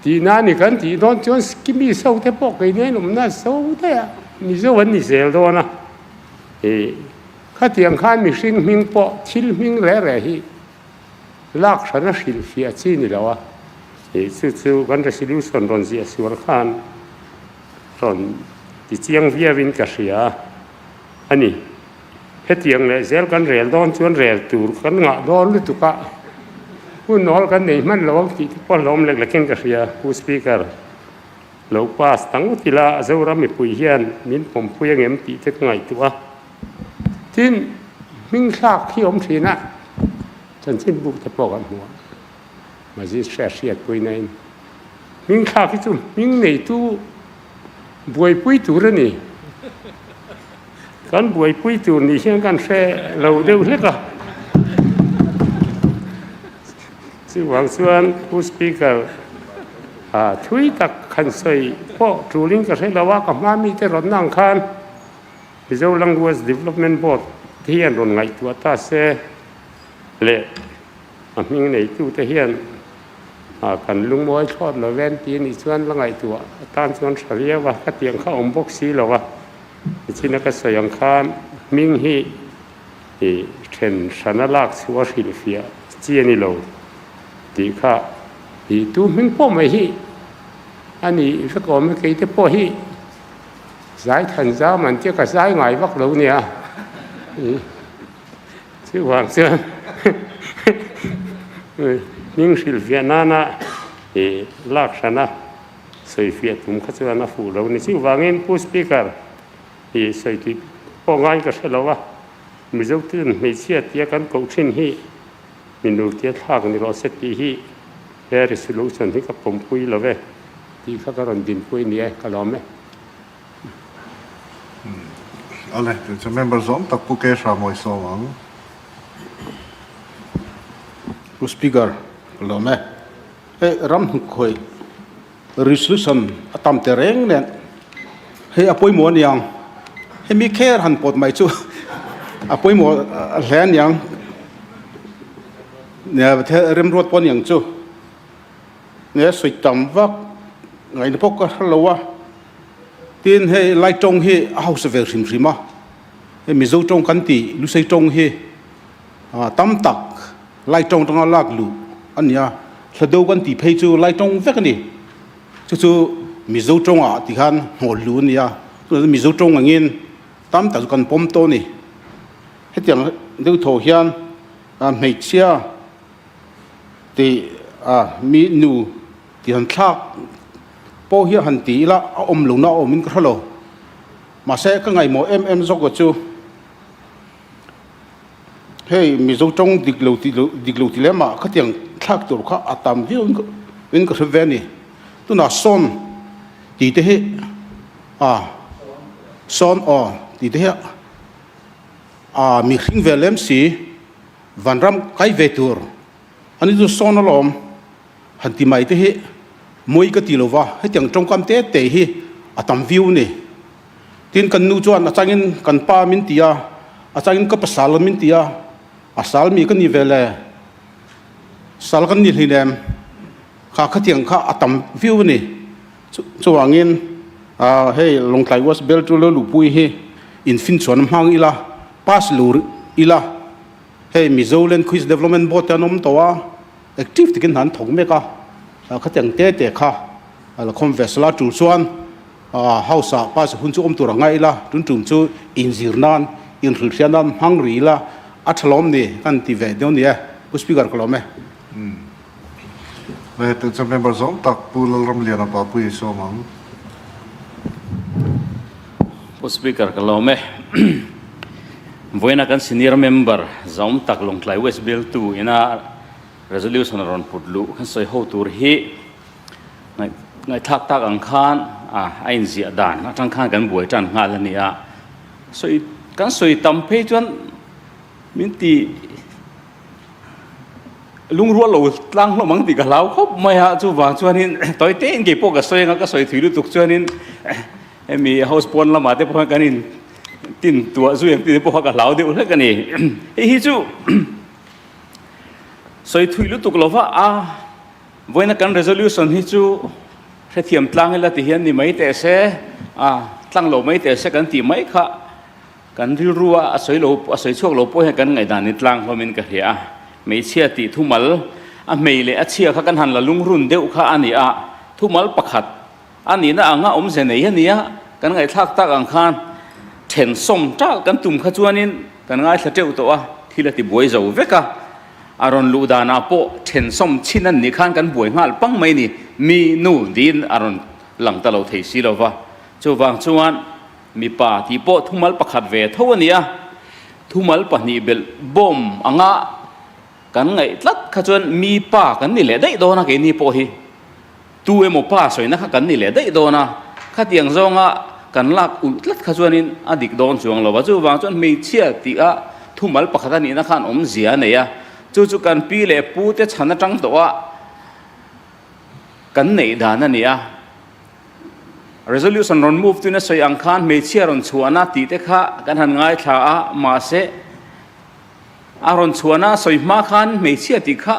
Tihna a ni kan tih dawn chuan Sikkim so te pawh kei nen awmna so daih a, Mizo an ni zel dawn a. Ih khatiang khan mihring hming pawh thil hming reh reh hi lak hran a hrilhfiah chi ni lo a. Ih chu chu kan resolution rawn ziah sual khan rawn ti chiang viau in ka hria a ni. Hetiang leh zel kan rel dawn chuan rel tur kan ngah dawn lutuk a, hun awl kan nei hman lo ang tih te pawh hlawm lek lekin ka hria. Pu Speaker, lo pass ta ngawt ila Zoram mipui hian min pawmpui angem tih te ka ngaihtuah a. Tin, hming thlak hi awm thin a, chanchin buk te pawh kan hmu a, Magistrate hriatpuina in hming thlak hi chu hming neitu buaipui tur a ni. Kan buaipui tur ni hian kan hre lo deuh hlek a. Chuvang chuan Pu Speaker. Thui tak han sawi pawh tulin ka hre lo a, ka hma mite rawn na ang khan Mizo Language Development Board te hian rawn ngaihtuah ta se leh a hming neitute hian kan lungmawi thlawt lo ven tih a nih chuan la ngaihtuah atan chuan tha viau a, ka tiang kha awm bawk si lo a, nichina ka sawi ang khan hming hi ih then hrana lak chhuah a hrilhfiah chi a ni lo tih kha ih tu hming pawh mai hi a ni vek awm e, keite pawh hi zai than zam an tia ka zai ngai vak lo nia ih chuvang chuan hming hrilhfiah nana ih lak hrana sawifiah tum kha chuan a fuh lo ni chuvangin Pu Speaker Ih sawi tih pawh ngai ka hre lo a, Mizo ten hmeichhia tia kan koh thin hi minu tia thlak ni rawh se tih hi he resolution hi ka pawmpui lo e tih kha ka rawn dinpui ni e, ka lawm e. Ale, tun chu member zawm tak Pu Kehra mawi sawm ang. Pu Speaker, ka lawm e. Hei ram hnukhawi Resolution a tam te reng nen hei a pawimawh aniang hemi kher han pawt mai chu a pawimawh hle aniang remruat pawh aniang chu nge sawi tam vak ngaihna pawh ka hre lo a tin hei lai tawng hi a hausa ve hrim hrim a hei mizo tawng kan tih lusei tawng hi tam tak. Lai tawng tanga lak luh a ni a, hla do kan tih phei chu lai tawng vek a ni. Chu chu Mizo tawngah ti khan hnawh luh a ni a, tunah chuan Mizo tawng angin tam tak chu kan pawm tawh a ni. Hetiang deuh thaw hian hmeichhia tih mi nu tih han thlak pawh hi han ti ila a awm lohna a awmin ka hre lo. Mahse ka ngaihmawh em em zawk chu. Hei Mizo tawng dik lo tih loh dik lo ti lem ah khatiang thlak tur kha a tam viau in in ka hre ve a ni. Tunah sawn tih te hi a sawn aw tih te hi a mihring ve lem si vanram kai ve tur a ni chu sawn alawm han ti mai te hi mawi ka ti lo va hetiang tawngkam te te hi a tam viau a ni. Tin, kan nu chuan a changin kan pa min ti a, a changin ka pasal min ti a, a sal mi ka ni ve le, sal kan ni hlin em, kha khatiang kha a tam viau a ni. Chuvangin hei Lawngtlai West Belt chu lo luhpui hi infinchhuan a hmang ila, pass lo ila, hei Mizo Land Quiz Development Board te an awm tawh a, active takin hna an thawk mek a, khatiang te te kha la khawm ve sela tul chuan House ah pass hun chu awm tur a ngai ila, tun tum chu inzir nan, inhrilhhriat nan hmang rih ila a tha lawm ni kan ti ve deuh ni e. Pu Speaker ka lawm e. Hei tun chu member zawng tak Pu Lalramliana Papui sawm ang. Pu Speaker ka lawm e. Vawiina kan senior member zawng tak Lawngtlai West Bialtu ina resolution a rawn put luh kan sawi ho tur hi Ngaihthlak tak ang khan a inziah dan atang khan kan buai tan nghal a ni a, sawi kan sawi tam phei chuan min ti lungrual lo tlang hlawm ang tih ka hlau khawp mai a, chuvang chuanin tawi tein kei pawh ka sawi anga ka sawi thui lutuk chuanin hemi house pawn lamah te pawh hian kan in tin tuah zui ang tih te pawh kha ka hlau deuh hlek a ni. Hei hi chu sawi thui lutuk lova a. Vawiina kan resolution hi chu hrethiam tlang ila ti hian ni mai teh se, a tlang lo mai teh se kan tih mai kha kan rilru a a sawi lo a sawi chhuak lo pawh hian kan ngaihdan ni tlang hlawmin ka hria a. Hmeichhia tih thumal a hmei leh a chhia kha kan han la lungrun deuh kha a ni a, thumal pakhat A nihna anga awmze nei a nia, kan ngaihthlak tak ang khan then sawm tal kan tum kha chuanin kan ngaithla teuh tawh a, thil a ti buai zo vek a. A rawn luh danah pawh then sawm chhin an nih khan kan buai nghal pang mai ni, mi nu tiin a rawn lang ta lo thei si lo va. Chuvang chuan mipa tih pawh thumal pakhat ve tho a ni a, thumal pahnih belh bawm anga kan ngaih tlat kha chuan mi pa kan ni leh daih dawn a keini pawh hi. Tu emaw pa sawina kha kan ni leh daih dawn a, khatiang zawnga kan lak ulh tlat kha chuanin a dik dawn chuang lo a, chuvang chuan hmeichhia tih a thumal pakhat a nihna khan awmzia a nei a, chu chu kan pi leh pu te chhan atang tawh a. kan neih dan a ni a. Resolution rawn move tuin a sawi ang khan hmeichhia rawn chhuahna tih te kha kan han ngaithla a, mahse a rawn chhuahna a sawi hma khan hmeichhia tih kha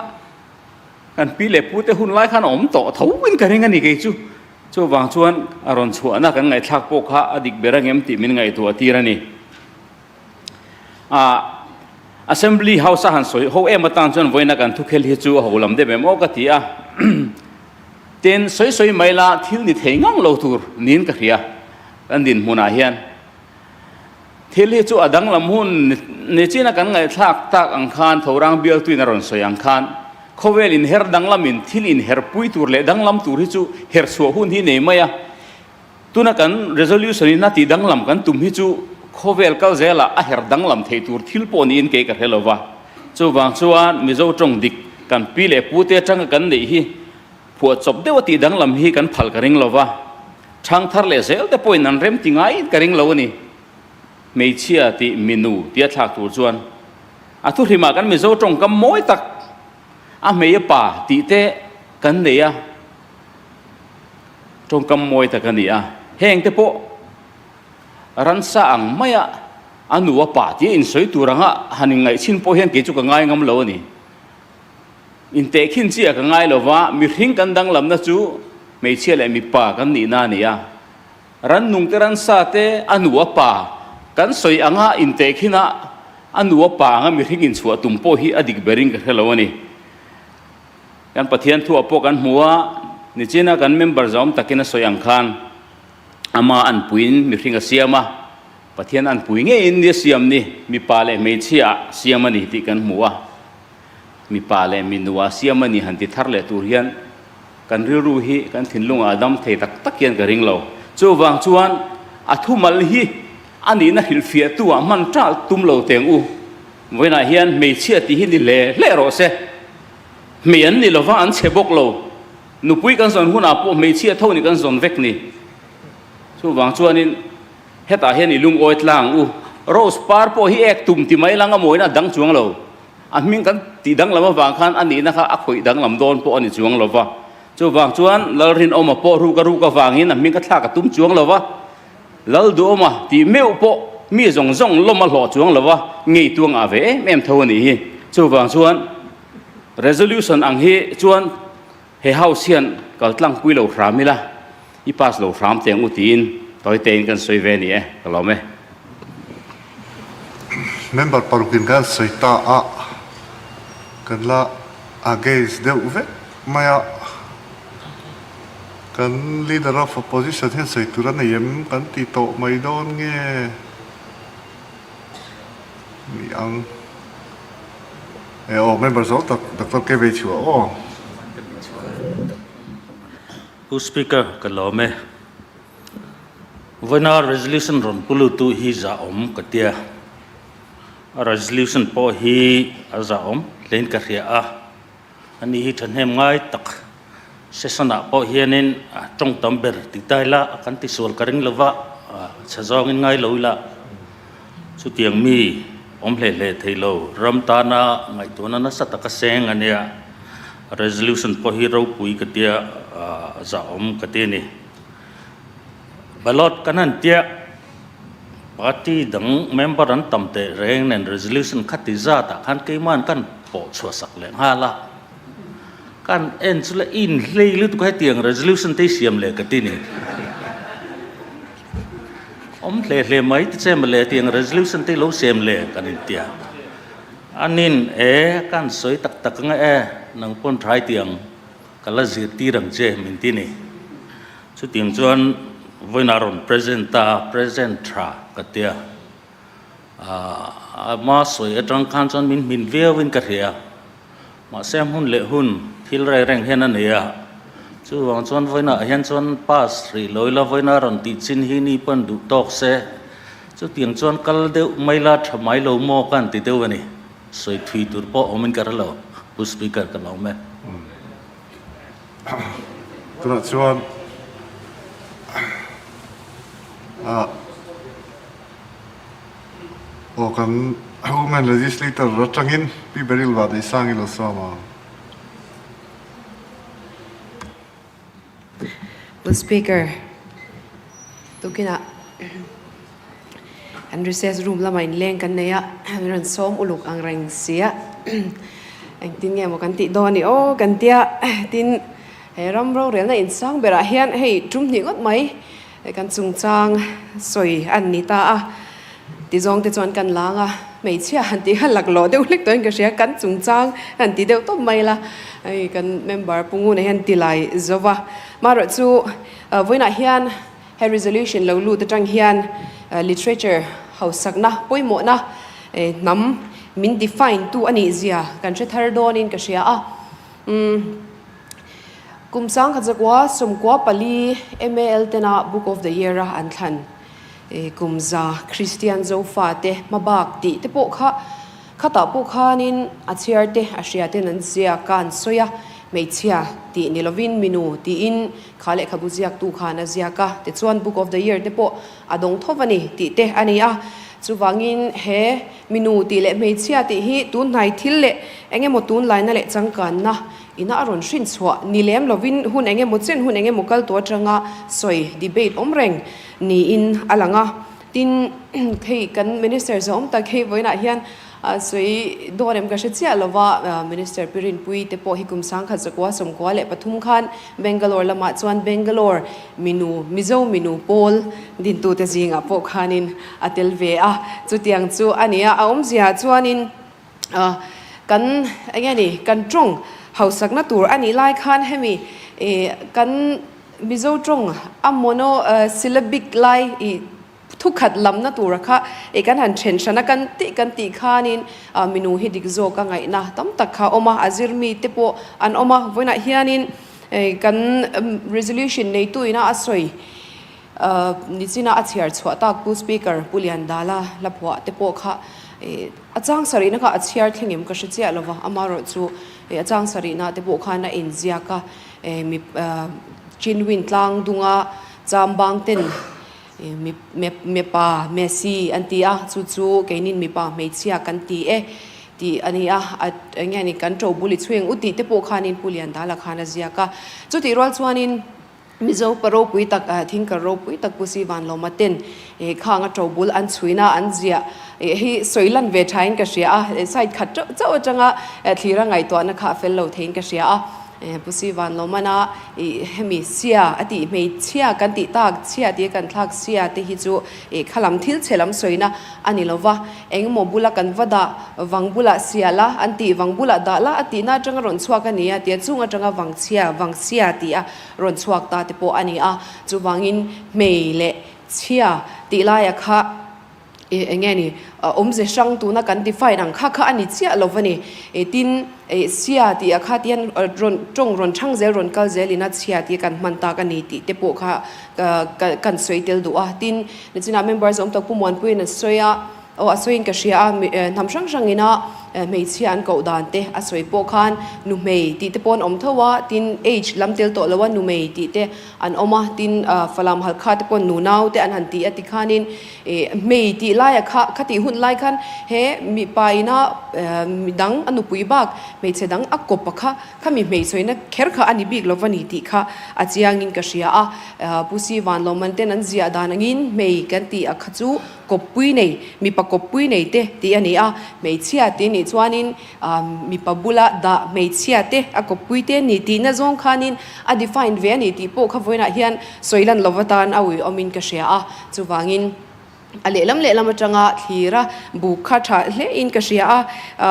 kan pi leh pu te hun lai khan a awm tawh tho in ka ring a ni kei chu. Chuvang chuan a rawn chhuahna kan ngaihthlak pawh kha a dik ber angem tih min ngaihtuah tir a ni. Ah Assembly House a han sawi ho em atan chuan vawiina kan thukhel hi chu a ho lam deuh em aw ka ti a. Tin, sawi sawi mai la thil ni thei ngang lo tur niin ka hria kan dinhmunah hian. Thil hi chu a danglam hun ni china kan ngaihthlak tak ang khan Thorang bialtuin a rawn sawi ang khan khawvel inher danglamin thil inherpui tur leh danglam tur hi chu herchhuah hun hi nei mai a. Tuna kan resolution in a tih danglam kan tum hi chu khawvel kal zelah a her danglam thei tur thil pawh niin kei ka hre lo va. Chuvang chuan Mizo tawng dik kan pi leh pu te atanga kan neih hi phuah chawp deuh a tih danglam hi kan phal ka ring lo va. Chhang thar leh zel te pawhin an rem ti ngai ka ring lo a ni. Hmeichhia tih minu tia thlak tur chuan a thuhrimah kan Mizo tawngkam mawi tak a hmei a pa tih te kan nei a. Tawngkam mawi tak a ni a, heng te pawh ransa ang maia a nu a pa tia insawi tur anga han inngaihchhin pawh hian kei chu ka ngai ngam lo a ni. Intehkhin chiah ka ngai lo va, mihring kan danglamna chu hmeichhia leh mipa kan nihna a ni a. Rannung te ransa te a nu a pa kan sawi anga intehkhin a, a nu a pa anga mihring inchhuah tum pawh hi a dik berin ka hre lo a ni. Kan Pathian thuah pawh kan hmu a, nichina kan member zawm takin a sawi ang khan ama anpuiin mihring a siam a, Pathian anpui ngeiin ni a siam ni, mipa leh hmeichhia ah siam a ni tih kan hmu a, mipa leh minua siam a ni han ti thar leh tur hian kan rilru hi kan thinlungah a dam thei tak tak hian ka ring lo. Chuvang chuan a thumal hi a nihna hrilhfiahtu ah hman ṭalh tum lo teng u. Vawiinah hian hmeichhia tih hi ni hle hle rawh se. Hmei an ni lova, an chhe bawk lo. Nupui kan zawn hunah pawh hmeichhia tho ni kan zawn vek ni. Chuvang chuanin hetah hian i lungawi tlang u. Rose par pawh hi ek tum ti mai lang a mawina a dang chuang lo. A hming kan tih danglam avang khan a nihna kha a khawih danglam dawn pawh a ni chuang lova. Chuvang chuan Lalrinawma pawh ruk a ruk avangin a hming ka thlak a tum chuang lova. Lalduhawma tih meuh pawh mi zawng zawng lawm a hlawh chuang lova, ngei tuang ah ve em em tho a nih hi. Chuvang chuan resolution ang hi chuan he house hian kal tlangpui lo hram ila, i pass lo hram teh ang u tiin tawi tein kan sawi ve a ni e, ka lawm e. Member parukin kan sawi ta a, kan la against deuh vek mai a. Kan Leader of Opposition hian sawi tur a nei em kan ti tawh mai dawn nge ni ang e aw member zo tak Doctor K Veichhua aw. Pu Speaker ka lawm e. Vawiina resolution rawn pu lutu hi zahawm ka tia. A resolution pawh hi a zahawm hlein ka hria a. Ani hi thahnem ngai tak session-ah pawh hianin tawng tam ber ti ta ila kan tisual ka ring lova, chhe zawngin ngai lo ila chutiang mi awm hle hle thei lo ram tana ngaihtuahna nasa taka seng a nia, resolution pawh hi ropui ka tia zahawm ka ti a ni. Ballot kan han tia party dang member an tam teh reng nen resolution kha ti zatah khan keima'n kan pawh chhuah sak leh nghal a, kan en chu le in hlei lutuk a hetiang resolution te hi siam leh ka ti ni. Awm hle hle mai ti che mawle hetiang resolution te hi lo siam leh kan intia. Anin e kan sawi tak tak ang e nang pawn tha i ti ang ka la zirtir ang che min ti ni. Chutiang chuan vawiinah rawn present ta, present tha ka tia. Aah ama sawi atang khan chuan min hmin viauin ka hria. Mahse hmun leh hun thil reng reng hian a nei a. Chuvang chuan vawiinah hian chuan pass rih lo ila vawiina rawn tih chin hi ni pawn duh tawk se. Chutiang chuan kal deuh mai la tha mai lo maw ka han ti deuh a ni. Sawi thui tur pawh awmin ka hre lo. Pu Speaker ka lawm e. Tunah chuan ah aw kan Women Legislator atangin Pi Beryl Vahdeisang i lo sawm ang. Pu Speaker, tukinah kan recess room lamah inleng kan nei a, min rawn sawm uluk ang reng si a, engtin nge maw kan tih dawn i aw kan tia, tin he ram rorelna insang berah hian hei tum hnih ngawt mai kan chungchang sawi a ni ta a, tizawng te chuan kan lang a, hmeichhia han tih kha laklawh deuh hlek tawhin ka hria, kan chungchang han ti deuh tawp mai la, hei kan member Pu Nguna hian ti lai zo va, marawh chu vawiinah hian he resolution lo lut atang hian literature hausakna pawimawhna hnam min define tu a nih zia kan hre thar dawnin ka hria a, umm. Kum 1914 MAL tena Book of the Year a an thlan kum za Kristian Zofa te hmabak tih te pawh kha khatah pawh khanin a chhiar te a hria ten an ziak a an sawi a, hmeichhia tih ni lovin minu tiin kha lehkhabu ziaktu khan a ziak a, tichuan Book of the Year te pawh a dawng tho a ni tih te a ni a, chuvangin he minu tih leh hmeichhia tih hi tunhnai thil leh eng emaw tunlaina leh changkanna Ina a rawn hrin chhuah ni lem lovin hun eng emaw chen hun eng emaw kal tawh atanga sawi debate awm reng niin a lang a. Tin, hei kan Minister zawm tak hei vawiinah hian sawi dawn em ka hre chiah lova, Minister Pi Rinpuii te pawh hi kum 1993 khan Bangalore lamah chuan Bangalore minu Mizo minu pawl dintute zingah pawh khanin a tel ve a. Chutiang chu a ni a, a awmzia chuanin Kan eng nge ni kan tawng hausakna tur a nih lai khan hemi ih kan Mizo tawng a mono syllabic lai ih thukhat lamna tura kha ih kan han then hran a kan tih kan tih khanin minu hi dik zawk a ngaihna tam tak kha a awm a, a zir mi te pawh an awm a, vawiinah hianin kan resolution neitu ina a sawi. Nichina a chhiar chhuah tak Pu Speaker Pu Liandala hla phuah te pawh kha a chang sarihna kha a chhiar thleng em ka hre chiah lo va, amaherawh chu a chang sarihna te pawh khan a inziak a, mi Chinwin tlang dunga chambang ten mipa Messi an ti a, chu chu keinin mipa hmeichhia kan ti e tih a ni a, eng nge ni kan ṭo bul i chhuing u tih te pawh khanin Pu Liandala khan a ziak a, chutih rual chuanin. Mizo pa ropui tak thingkar ropui tak Pu Sivanlawma ten khang a ṭobul an chhuina an ziah hi sawi lan ve thain ka hria a, side khat chauh chauh atanga thlira ngaihtuahna kha a fel lo theiin ka hria a. Pu Sivanlawmana hemi sia a tih hmeichhia kan tih tak chhia tia kan thlak sia te hi chu khalam thil chhe lam sawina a ni lo va, engemaw bula kan va dah vang bulah sia la an tih vang bulah dah la a tihna atanga rawn chhuak a ni a tia chung atanga vang chhia vang sia tih a rawn chhuak ta te pawh a ni a, chuvangin hmei leh chhia tih laia kha ih eng nge ni awmze hrang tuna kan define ang kha kha a ni chiah lo va ni. Tin, ih sia tih ah kha tihian rawn tawng rawn chhang zel rawn kal zel ina chhia tih kan hman tak a ni tih te pawh kha kan sawi tel duh a. Tin, nichinah member zawm tak Pu Muanpuiin a sawi a. Aw a sawiin ka hria a, hnam hrang hrangina hmeichhia an koh dan te a sawi pawh khan nu hmei tih te pawh an awm tho a, tin age lam tel tawh lo a nu mei tih te an awm a, tin Falam Halkha te paw'n nu nau te an han ti a tikhanin hmei tih laia kha khatih hun lai khan he mipa ina midang a nupui bak hmeichhe dang a kawp a kha khami hmeichhawina kher kha a ni bik lo va ni tih kha a chiangin ka hria a, Pu Si Vanlawman ten an ziah dan angin hmei kan tih a kha chu Kawppui nei, mipa kawppui nei te tih a ni a, hmeichhia tih nih chuanin mipa bula dah hmeichhia te a kawppui te ni tihna zawng khanin a define ve a ni tih pawh kha vawiinah hian sawi lan lova tan a uiawmin ka hria a, chuvangin a lehlam lehlam atanga thlir a buk kha tha hlein ka hria a,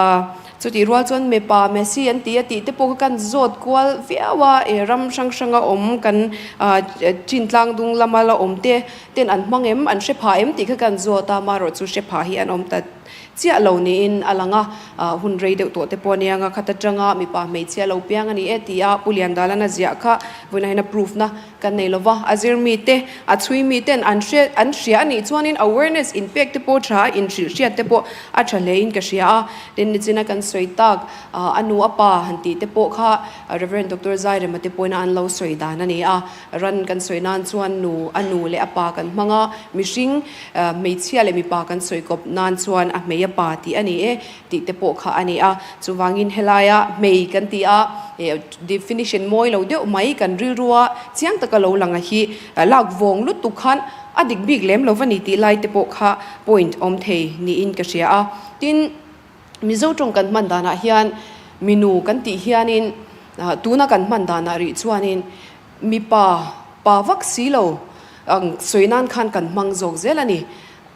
chutih rual chuan mipa Messi an ti a tih te pawh kha kan zawt kual viau a, ram hrang hranga awm kan chin tlang dung lama la awm te Ten an hmang em, an hre pha em tih kha kan zawt a, marawh chu hre pha hi an awm ta chiah lo niin a lang a, hun rei deuh tawh te pawh ania nga khat atanga mipa hmeichhia lo piang a ni e ti a Pu Liandala'n a ziah kha vawiinah hian a proof na kan nei lova, a zir mi te, a chhui mi ten an hre an hria a nih chuanin awareness inpek te pawh tha a, inhrilh hriat te pawh a tha hlein ka hria a, tin nichina kan sawi tak a nu a pa han tih te pawh kha Rev. Doctor Zairema te pawhin an lo sawi dan a ni a. Ran kan sawi nan chuan nu, a nu leh a pa kan hmang a, mihring, hmeichhia leh mipa kan sawi kawp nan chuan a hmei a pa tih a ni e tih te pawh kha a ni a. Chuvangin helaia hmei kan ti a, Definition mawi lo deuh mai kan rilrua chiang taka lo lang a hi lak vawng lutuk khan a dik bik lem lo va ni tih lai te pawh kha point awm thei niin ka hria a. Tin, Mizo tawng kan hman danah hian minu kan tih hianin tuna kan hman danah rih chuanin mipa pa vak si lo ang sawi nan khan kan hmang zawk zel a ni.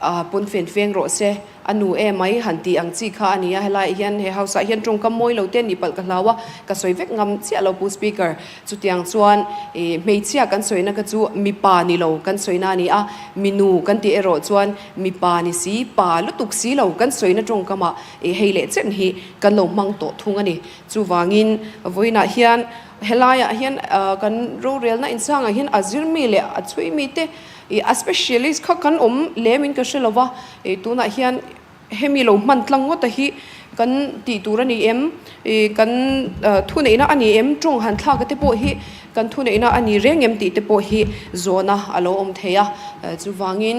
A pawn fen feng rawh se, a nu e mai han tih ang chi kha a ni a, helaiah hian he house ah hian tawngkam mawi lo te a nih palh ka hlau a, ka sawi vek ngam chiah lo Pu Speaker. Chutiang chuan ih hmeichhia kan sawina kha chu mipa ni lo kan sawina a ni a, minu kan tih erawh chuan mipa ni si, pa lutuk si lo kan sawina tawngkam ah ih hei leh chen hi kan lo hmang tawh thung a ni. Chuvangin vawiinah hian helaiah hian kan rorelna insangah hian a zir mi leh a chhui mi te Ih a specialist kha kan awm lem in ka hre lo va, ih tunah hian hemi lo hman tlang ngawt a hi kan tih tur a ni em, ih kan thuneihna a ni em, tawng han thlak a te pawh hi kan thuneihna a ni reng em tih te pawh hi zawhna a lo awm thei a, chuvangin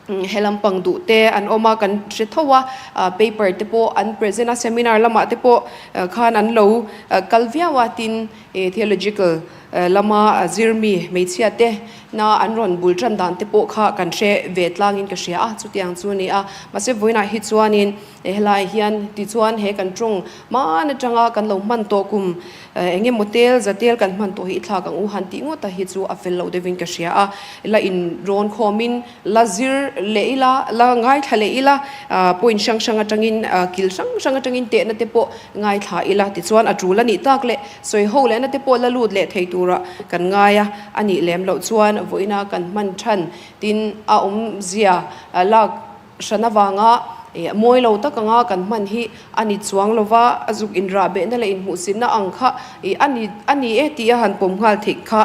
he lampang duh te an awm a kan hre tho a, paper te pawh an present a, seminar lamah te pawh khan an lo kal viau a tin ih theological lama zirmi hmeichhia te na an rawn bul tan dan te pawh kha kan hre ve tlangin ka hria a, chutiang chu a ni a. Mahse vawiinah hi chuanin helaiah hian tichuan he kan tawng hman atanga kan lo hman tawh kum eng emaw tel za tel kan hman tawh hi i thlak ang u han tih ngawt a hi chu a fel lo deuhin ka hria a. La inrawn khawmin la zir leh ila, la ngaithla leh ila, point hrang hrang atangin kil hrang hrang atangin tehna te pawh ngaithla ila tichuan a tul a nih tak leh sawi ho lehna te pawh la lut leh thei tura kan ngai a, a nih lem loh chuan vawiina kan hman than tin a awmzia lak hran avanga mawi lo tak anga kan hman hi a ni chuang lo va, a zuk inrah behna leh inhmuhsitna ang kha a ni a ni e tih a han pawm nghal theih kha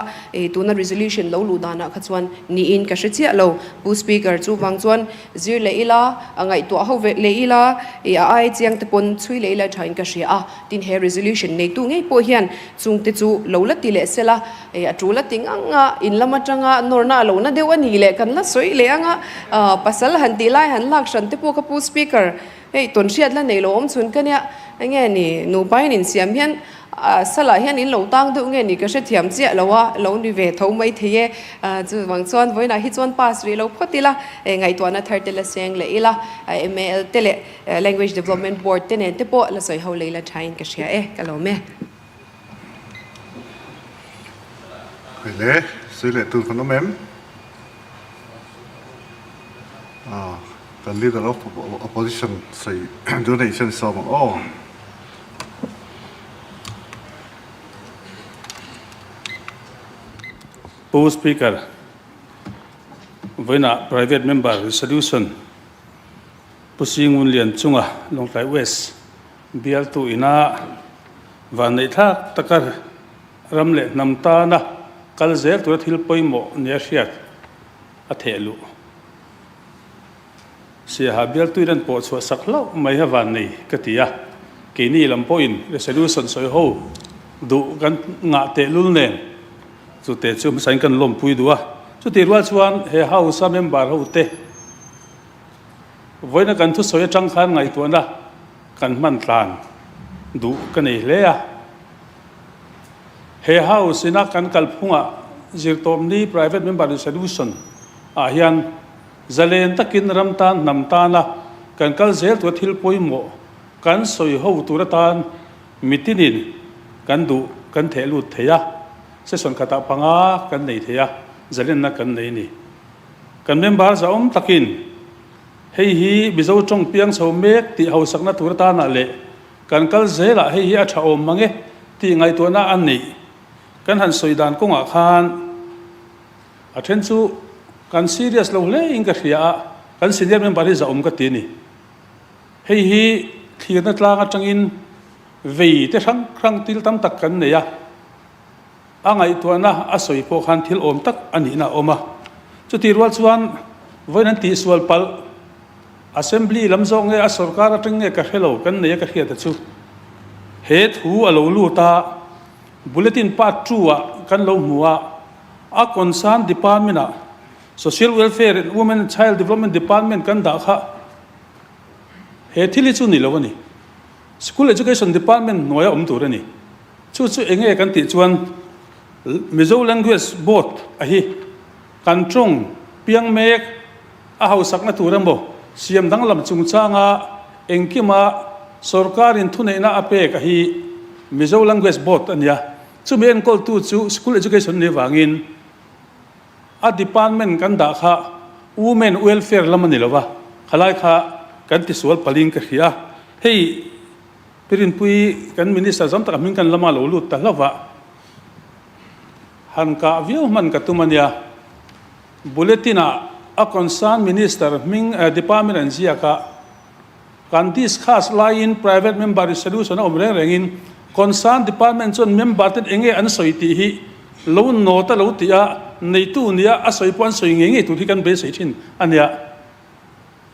tuna resolution lo luh danah kha chuan niin ka hre chiah lo. Pu Speaker chuvang chuan Zir leh ila, a ngaihtuah ho ve leh ila, i a ai chiang te pawn chhui leh ila thain ka hria a. Tin he resolution neitu ngei pawh hian chung te chu lo la ti leh sela, i a tul a ti ngang a, in lam atanga nawrna a lo na deuh a ni leh kan la sawi leh ang a, pasal han tih lai han lak hran te pawh ka pu speaker Hei tawn hriat la nei lo awm chhun ka nia, enge ni nupa in insiam hian salah hian in lo tang deuh nge ni ka hrethiam chiah lo a, lo ni ve tho mai thei e. Chuvang chuan vawiinah hi chuan pass rih lo phawt ila, ngaihtuahna thar te la seng leh ila, MAL te leh Language Development Board te nen te pawh la sawi ho lei la thain ka hria e, ka lawm e. Hei le, sawi leh tur kan awm em? Ah, kan leader of opposition sawi duh neih sen sawm ang aw. Pu Speaker, vawiinah Private Member Resolution Pu Singun Lian chunga Lawngtlai West bialtu ina vanneihthlak taka ram leh hnam tana kal zel tura thil pawimawh nia hriat a theh luh. Siaha bialtuin an pawh chhuah sak hlauh mai a vannei ka ti a, keini lam pawhin resolution sawi ho duh kan ngah tehlul nen chute chu hmasain kan lawmpui duh a. Chutih rual chuan he House a member hote vawiina kan thusawi atang khan ngaihtuahna kan hman tlan duh ka nei hle a. He House ina kan kalphungah zirtawpni Private Member Resolution ah hian zalen takin ram tan hnam tana kan kal zel tura thil pawimawh kan sawi ho tur atan mitinin kan duh kan theh lut thei a, session khatah panga kan nei thei a, zalenna kan nei ni. Kan member zahawm takin hei hi Mizo tawng piang chho mek tih hausakna tur atanah leh Kan kal zelah hei hi a tha awm mang e tih ngaihtuahna a neih kan han sawi dan kawngah khan a then chu kan serious lo hle in ka hria a, kan senior member hi zahawm ka ti a ni. Hei hi thlirna tlang atangin vei te hrang hrang til tam tak kan nei a, a ngaihtuahna a sawi pawh khan thil awm tak a nihna a awm a. Chutih rual chuan vawiin an tihsual palh Assembly lam zawk nge a sorkar atang nge ka hre lo kan nei a ka hriat a chu he thu a lo lut a bulletin part 2 ah kan lo hmu a a concern department ah Social Welfare and Women and Child Development Department kan dah kha he thil hi chu ni lo a ni School Education Department hnuaia awm tur a ni. Chu chu enge kan tih chuan Mizo Language Board a hi kan tawng piang mek a hausakna tur emaw siam danglam chungchanga engkima sorkarin thuneihna a pek a hi Mizo Language Board a nia. Chumi enkawltu chu School Education ni vangin a department kan dah kha Women Welfare lam a ni lova, khalai kha kan tisual palin ka hria. Hei Pi Rinpui kan Minister zam tak a hming kan lama lo lut ta hlauh a, han kah viau hman ka tum a nia. Bulletin ah a concern Minister hming department an ziak a, kan discuss laiin private member resolution a awm reng rengin concern department chuan member ten enge an sawi tih hi lo note a lo tih a, neitu nia a sawi pawh an sawi ngei ngei tur hi kan beisei thin a nia.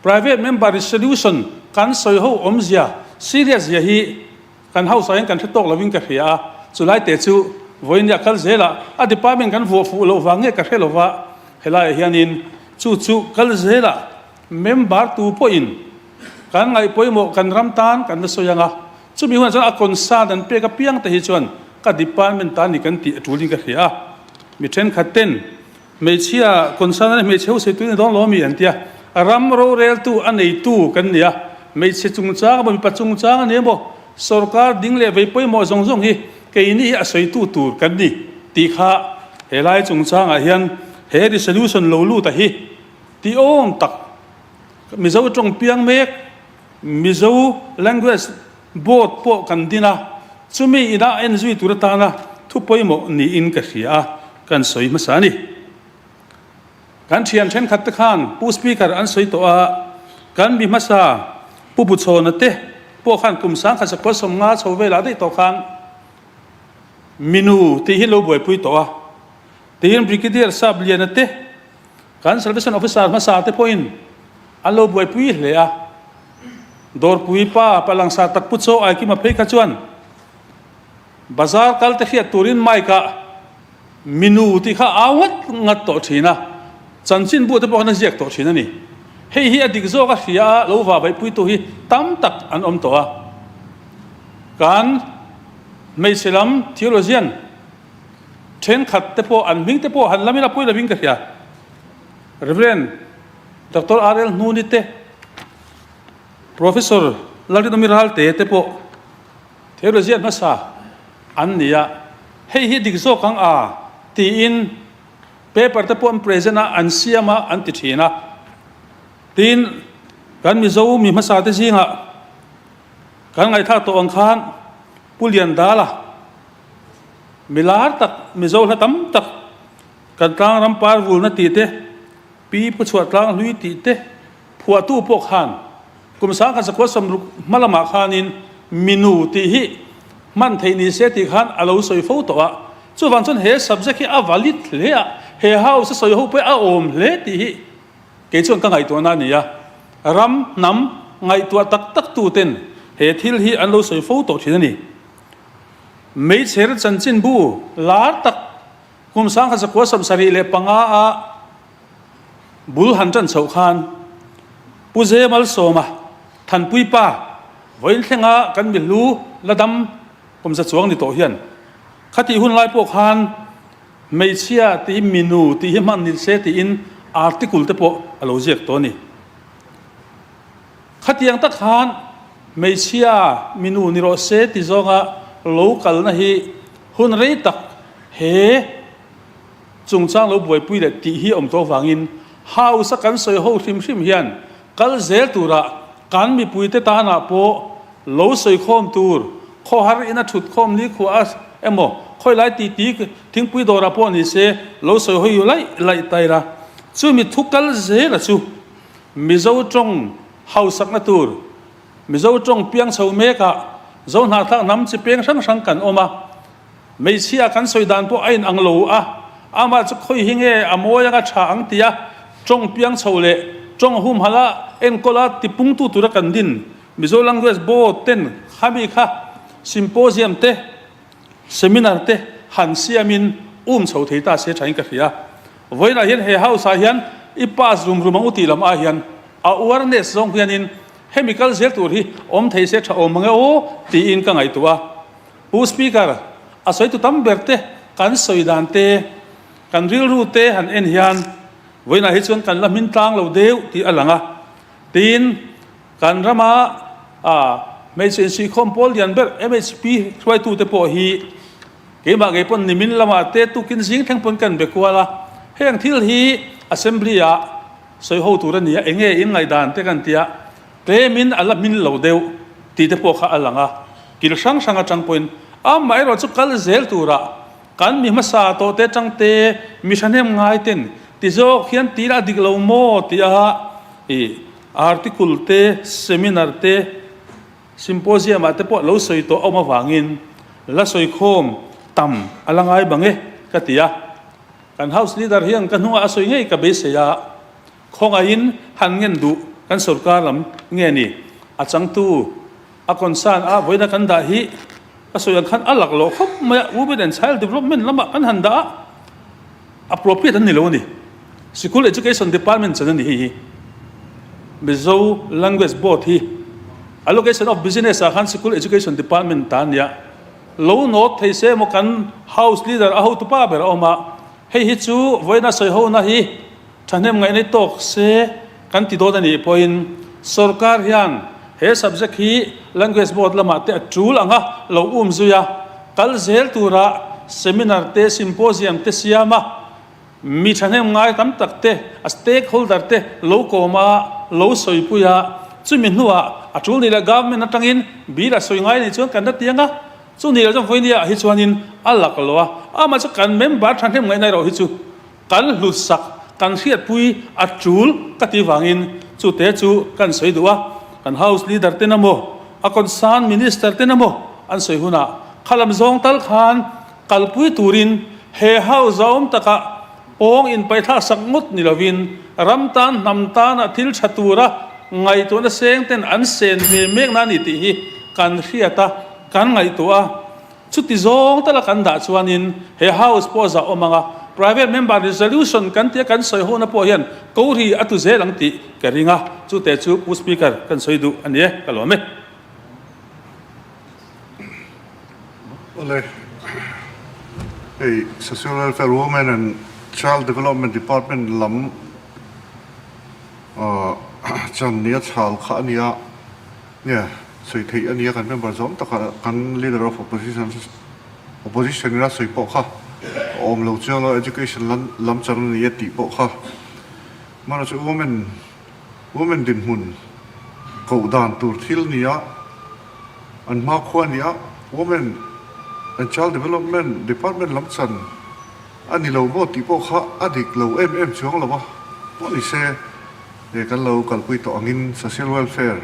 Private member resolution kan sawi ho awmzia serious zia hi kan house ah hian kan hre tawk lovin ka hria a, chulai te chu vawiin kal zelah a department kan vuah fuh loh vang nge ka hre lova, helaiah hianin chu chu kal zelah member tu pawhin kan ngaih pawimawh kan ram tan kan la sawi ang a, chumi hunah chuan a concern an pek apiang te hi chuan ka department tan ni kan tih a tulin ka hria a, mi thenkhat ten Hmeichhia concern a hmeichhe ho sawi ni dawn lo ami an tia. Ram roreltu a neitu kan ni a, hmeichhe chungchang emaw mipa chungchang a ni emaw sorkar ding leh vei pawimawh zawng zawng hi keini hi a sawitu tur kan ni tih kha helai chungchangah hian he resolution lo lut a hi tih awm tak Mizo tawng piang mek Mizo language Board pawh kan din a, chumi inah en zui tur atana thu pawimawh niin ka hria a, kan sawi hmasa a ni. Kan thian thenkhat te khan Pu Speaker an sawi tawh a, kan mi hmasa Pu Buchhawna te pawh khan kum sangkhat sakua 50 chho velah daih tawh khan minu tih hi lo buaipui tawh a, tiin Brigadier Sapliana te kan Salvation Officer hmasa te pawhin an lo buaipui hle a. Dawrpui pa palangsa tak pu chaw Aikima phei kha chuan bazar kal te hriat turin mic ah minu tih kha au ngat ngat tawh thin a, chanchin bu te pawh khan a ziak tawh thin a ni. Hei hi a dik zawk a hria a lo vavaihpuitu hi tam tak an awm tawh a. Kan hmeichhe lam theologian thenkhat te pawh an hming te pawh han lam ila pawi lovin ka hria. Rev. Doctor RL Hnuni te, Professor Lalrinawmi Ralte te pawh theologian hmasa an ni a, hei hi dik zawk ang a tiin paper te pawh an present a, an siam a, an ti thin a. Tin, kan Mizo mi hmasa te zingah kan ngaihthlak tawh ang khan Pu Liandala mi lar tak Mizo hla tam tak kan tlang ram par vulna tih te, Pi Pu Chhuah Tlang Hlui tih te phuahtu pawh khan kum 1960 hma lamah khanin minu tih hi hman theih ni se tih khan a lo sawi fo tawh a. Chuvang chuan he subject hi a valid hle a, he house a sawi ho pawh hi a awm hle tih hi kei chuan ka ngaihtuahna a ni a. Ram, hnam ngaihtuah tak tak tu ten he thil hi an lo sawi fo tawh thin a ni. Meichher chanchinbu lar tak kum 1975 a Bul han ṭan chhoh khan Pu Ze Malsawma, Thanpui pa, vawiin thlenga kan mihlu la dam kum za chuang ni tawh hian khatih hun lai pawh khan hmeichhia tih minu tih hi hman ni se tiin article te pawh a lo ziak tawh a ni. Khatiang tak khan hmeichhia minu ni rawh se ti zawnga lo kalna hi hun rei tak he Chungchang lo buaipui leh tih hi awm tawh vangin House a kan sawi ho hrim hrim hian kal zel tura kan mipuite tanah pawh lo sawi khawm tur khawhar ina thut khawm ni khua a emaw khawilai ti ti thingpui dawrah pawh ni se lo sawi hawi laih laih ta ila chumi thu kal zela chu Mizo tawng hausakna tur Mizo tawng piang chho mekah Zohnahthlak hnam chi peng hrang hrang kan awm a. Hmeichhia kan sawi dan pawh a inang lo a, amah chu khawi hi nge a mawi anga tha ang tia tawng piang chho leh tawng humhalh a enkawl a tipungtu tura kan din Mizo Language Board ten khami kha symposium te seminar te han siamin um chho thei ta se thain ka hria. Vawiinah hian he house ah hian i pass rum rum ang u tih lam ah hian a awareness zawng hianin hemi kal zel tur hi awm thei se tha awm ang e aw tiin ka ngaihtuah a. Pu Speaker, A sawitu tam ber te kan sawi dan te, kan rilru te han en hian vawiinah hi chuan kan la hmin tlang lo deuh tih a lang a. Tin, kan rama hmeichhe insuihkhawm pawl lian ber MHP hruaitute pawh hi keimah ngei pawn nimin lamah te tukin zing thleng pawn kan be kual a. Heng thil hi Assembly-ah sawi ho tur a ni a, enge in ngaihdan te kan tia tlemin a la hmin lo deuh tih te pawh kha a lang a. Kil hrang hrang atang pawhin amaherawh chu kal zel turah kan mi hmasa tawh te atang te mi thahnem ngai ten ti zawk hian tih lah dik lo maw tih a ih article te, seminar te, symposium ah te pawh lo sawi tawh a awm avangin la sawi khawm tam a la ngai bang e ka ti a. Kan House Leader hian ka hnungah a sawi ngei ka beisei a, khawngaihin han ngen duh kan sorkar lam nge ni? A changtu a concern a vawiina kan dah hi ka sawi ang khan a lak loh khawp mai a, Women and Child Development lamah kan han dah a, appropriate an ni lo a ni. Sikul Education Department chan a ni hei hi. Mizo Language Board hi Allocation of Business ah khan Sikul Education Department ta a nia. Lo nawt thei se emaw kan House Leader a hotupa ber a awm a, hei hi chu vawiina sawihona hi thahnem ngaihna tawk se kan ti dawn a nih pawhin sorkar hian he subject hi Language Board lamah te a tul ang a lo um zui a, kal zel tura seminar te symposium te siam a, Mi thahnem ngai tam tak te, a stakeholder te lo kawm a, lo sawipui a, chumi hnuah a tul ni leh government atangin bill a sawi ngai anih chuan kan la tiang a, chu ni lo chuan vawinia ah hi chuanin a lak lo a, amah chu kan member thahnem ngaihna erawh hi chu kan hlutsak, kan hriatpui a tul ka tih vangin chu te chu kan sawi duh a, kan house leader ten emaw, a concern minister ten emaw an sawi hunah khalam zawng tal khan Kalpui turin he house a awm takah pawng inpaihthlak sak ngawt ni lovin ram tan hnam tana thil tha tura ngaihtuahna seng ten an sen ve mekna a ni tih hi kan hriat a, kan ngaihtuah a. Chuti zawng tala kan dah chuanin he house pawh a zah awm ang a, private member resolution kan tia kan sawi hona pawh hian ko ri a tu zel ang tih ka ring a, chute chu Pu Speaker kan sawi duh a ni e, ka lawm e. Awle, hei Social Welfare Women and Child Development Department lam chan nia chhal kha a nia, nge sawi theih a nia kan member zawm takah kan Leader of Opposition Opposition ina sawi pawh kha a awm lo chiang lo Education lam chan a ni e tih pawh kha hmanah chu Women Women dinhmun koh dan tur thil nia an hmakhua nia Women and Child Development Department lam chan a ni lo maw tih pawh kha a dik lo em em chuang lo a, pawh ni se he kan lo kalpui tawh angin Social Welfare,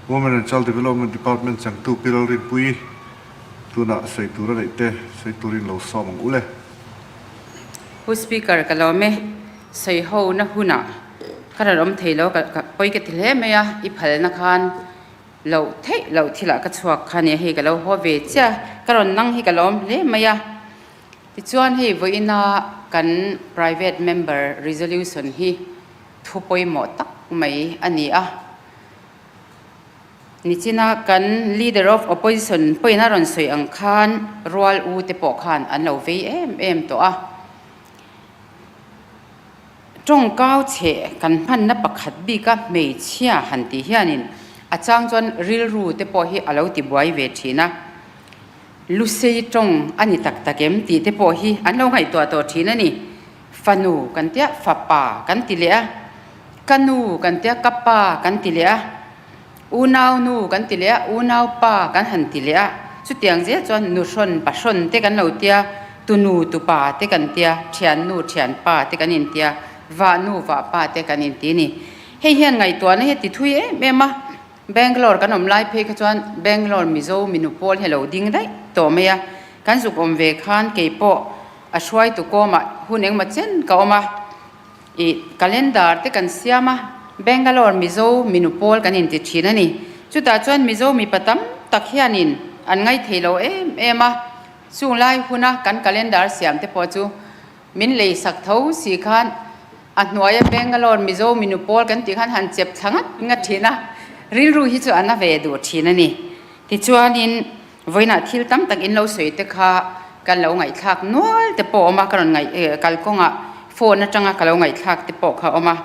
Women and Child Development Department changtu Pi Lalrinpuii tunah sawi tur a neih te sawi turin lo sawm ang u le. Pu Speaker ka lawm e. Sawi ho na hunah ka rawn awm thei lo ka pawi ka ti hle mai a, i phalna khan loh theih loh thilah ka chhuak kha nia hei ka lo haw ve chiah a, ka rawn nang hi ka lawm hle mai a. Tichuan hei vawiina kan private member resolution hi thu pawimawh tak mai a ni a. Nichina kan leader of opposition pawhin a rawn sawi ang khan rual u te pawh khan an lo vei em em tawh a. Tawngkau chhe kan hmanna pakhat bika hmeichhia han tih hianin a chang chuan rilru te pawh hi a lo ti buai ve thin a, Lusei tawng a ni tak tak em tih te pawh hi an lo ngaihtuah tawh thin a ni. Fanu kan tia fapa kan ti leh a, ka nu kan tia ka pa kan ti leh a. Unau nu kan ti leh a, unau pa kan han ti leh a, chutiang zel chuan nuhrawn pahrawn te kan lo tia, tunu tupa te kan tia, thiannu thianpa te kan intia, vahnu vahpa te kan inti a ni. Hei hian ngaihtuahna hi a ti thui em em a, Bangalore kan awm lai phei kha chuan Bangalore Mizo minu pawl hi a lo ding daih tawh mai a, kan zuk awm ve khan keipawh a hruaitu kawmah hun engmaw chen ka awm a. Ih, calendar te kan siam a, Bangalore Mizo minu pawl kan inti thin a ni. Chutah chuan Mizo mipa tam tak hianin an ngaithei lo em em a, chung lai huna kan calendar siam te pawh chu min lei sak tho si khan a hnuaia Bangalore Mizo minu pawl kan tih khan han chep thla ngat ngat thin a, rilru hi chu a na ve duh thin a ni. Tichuanin vawiinah thil tam tak in lo sawi te kha. Kan lo ngaihthlak nual te pawh a awm a, ka rawn ngaih kalkawngah phone atanga ka lo ngaihthlak te pawh kha a awm a.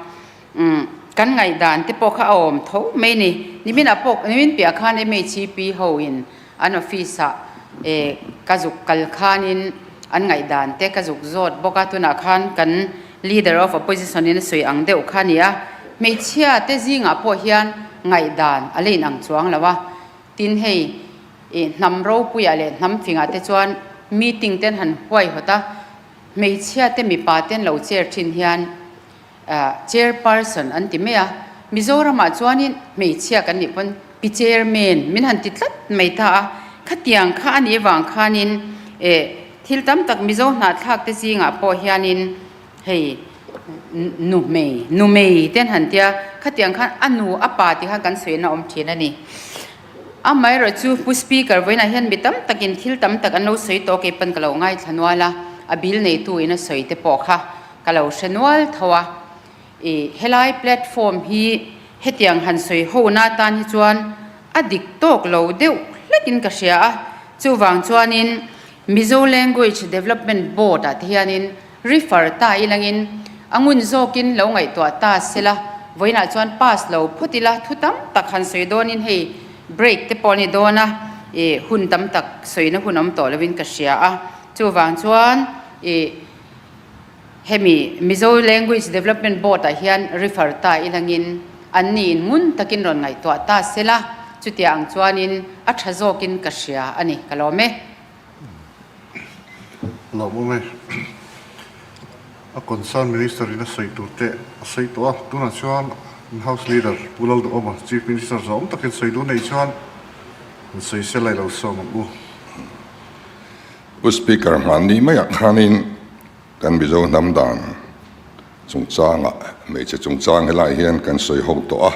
Umm kan ngaihdan te pawh kha a awm tho mai ni. Niminah pawh nimin piah khan MHP ho in an office ah eh ka zuk kal khanin an ngaihdan te ka zuk zawt bawk a, tunah khan kan leader of opposition in a sawi ang deuh kha a ni a. Hmeichhia te zingah pawh hian ngaihdan a la inang chuang lo a, tin hei ih hnam ropuiah leh hnam fingah te chuan meeting te an han huaihawt a, hmeichhia te mipa te an lo chair thin hian Chairperson an ti mai a, Mizoramah chuanin hmeichhia kan nih pawn Pi Chairman min han ti tlat mai ta a, khatiang kha a nih avang khanin eh thil tam tak Mizo hnahthlak te zingah pawh hianin hei nu hmei nu mei te an han tia, khatiang khan a nu a pa tih khan kan sawi na awm thin a ni. Amaherawh chu Pu Speaker vawiinah hian mi tam takin thil tam tak an lo sawi tawh kei pawn ka lo ngaithla nual a, a bill neitu in a sawi te pawh kha Ka lo hre nual tho a, i helai platform hi hetiang han sawi ho na atan hi chuan a dik tawk lo deuh hlekin ka hria a, chuvang chuanin Mizo Language Development Board ah te hianin refer ta ilangin a ngun zawkin lo ngaihtuah ta sela, vawiinah chuan pass lo phawt ila thu tam tak han sawi dawnin hei break te pawh a ni dawn a, i hun tam tak sawina hun awm tawh lovin ka hria a, chuvang chuan i. Hemi Mizo Language Development Board ah hian refer ta ilangin an niin ngun takin rawn ngaihtuah ta sela, chutia ang chuanin a tha zawkin ka hria a ni, ka lawm e. Lawmawm e. A concern Minister in a sawi tur te a sawi tawh a, tunah chuan an House Leader Pu Lalduhawma Chief Minister zawng takin sawi duh nei chuan an sawi sela i lo sawm ang u. Pu Speaker hmanni maiah khanin kan Mizo hnam dan chungchangah hmeichhe chungchang helaiah hian kan sawi ho tawh a,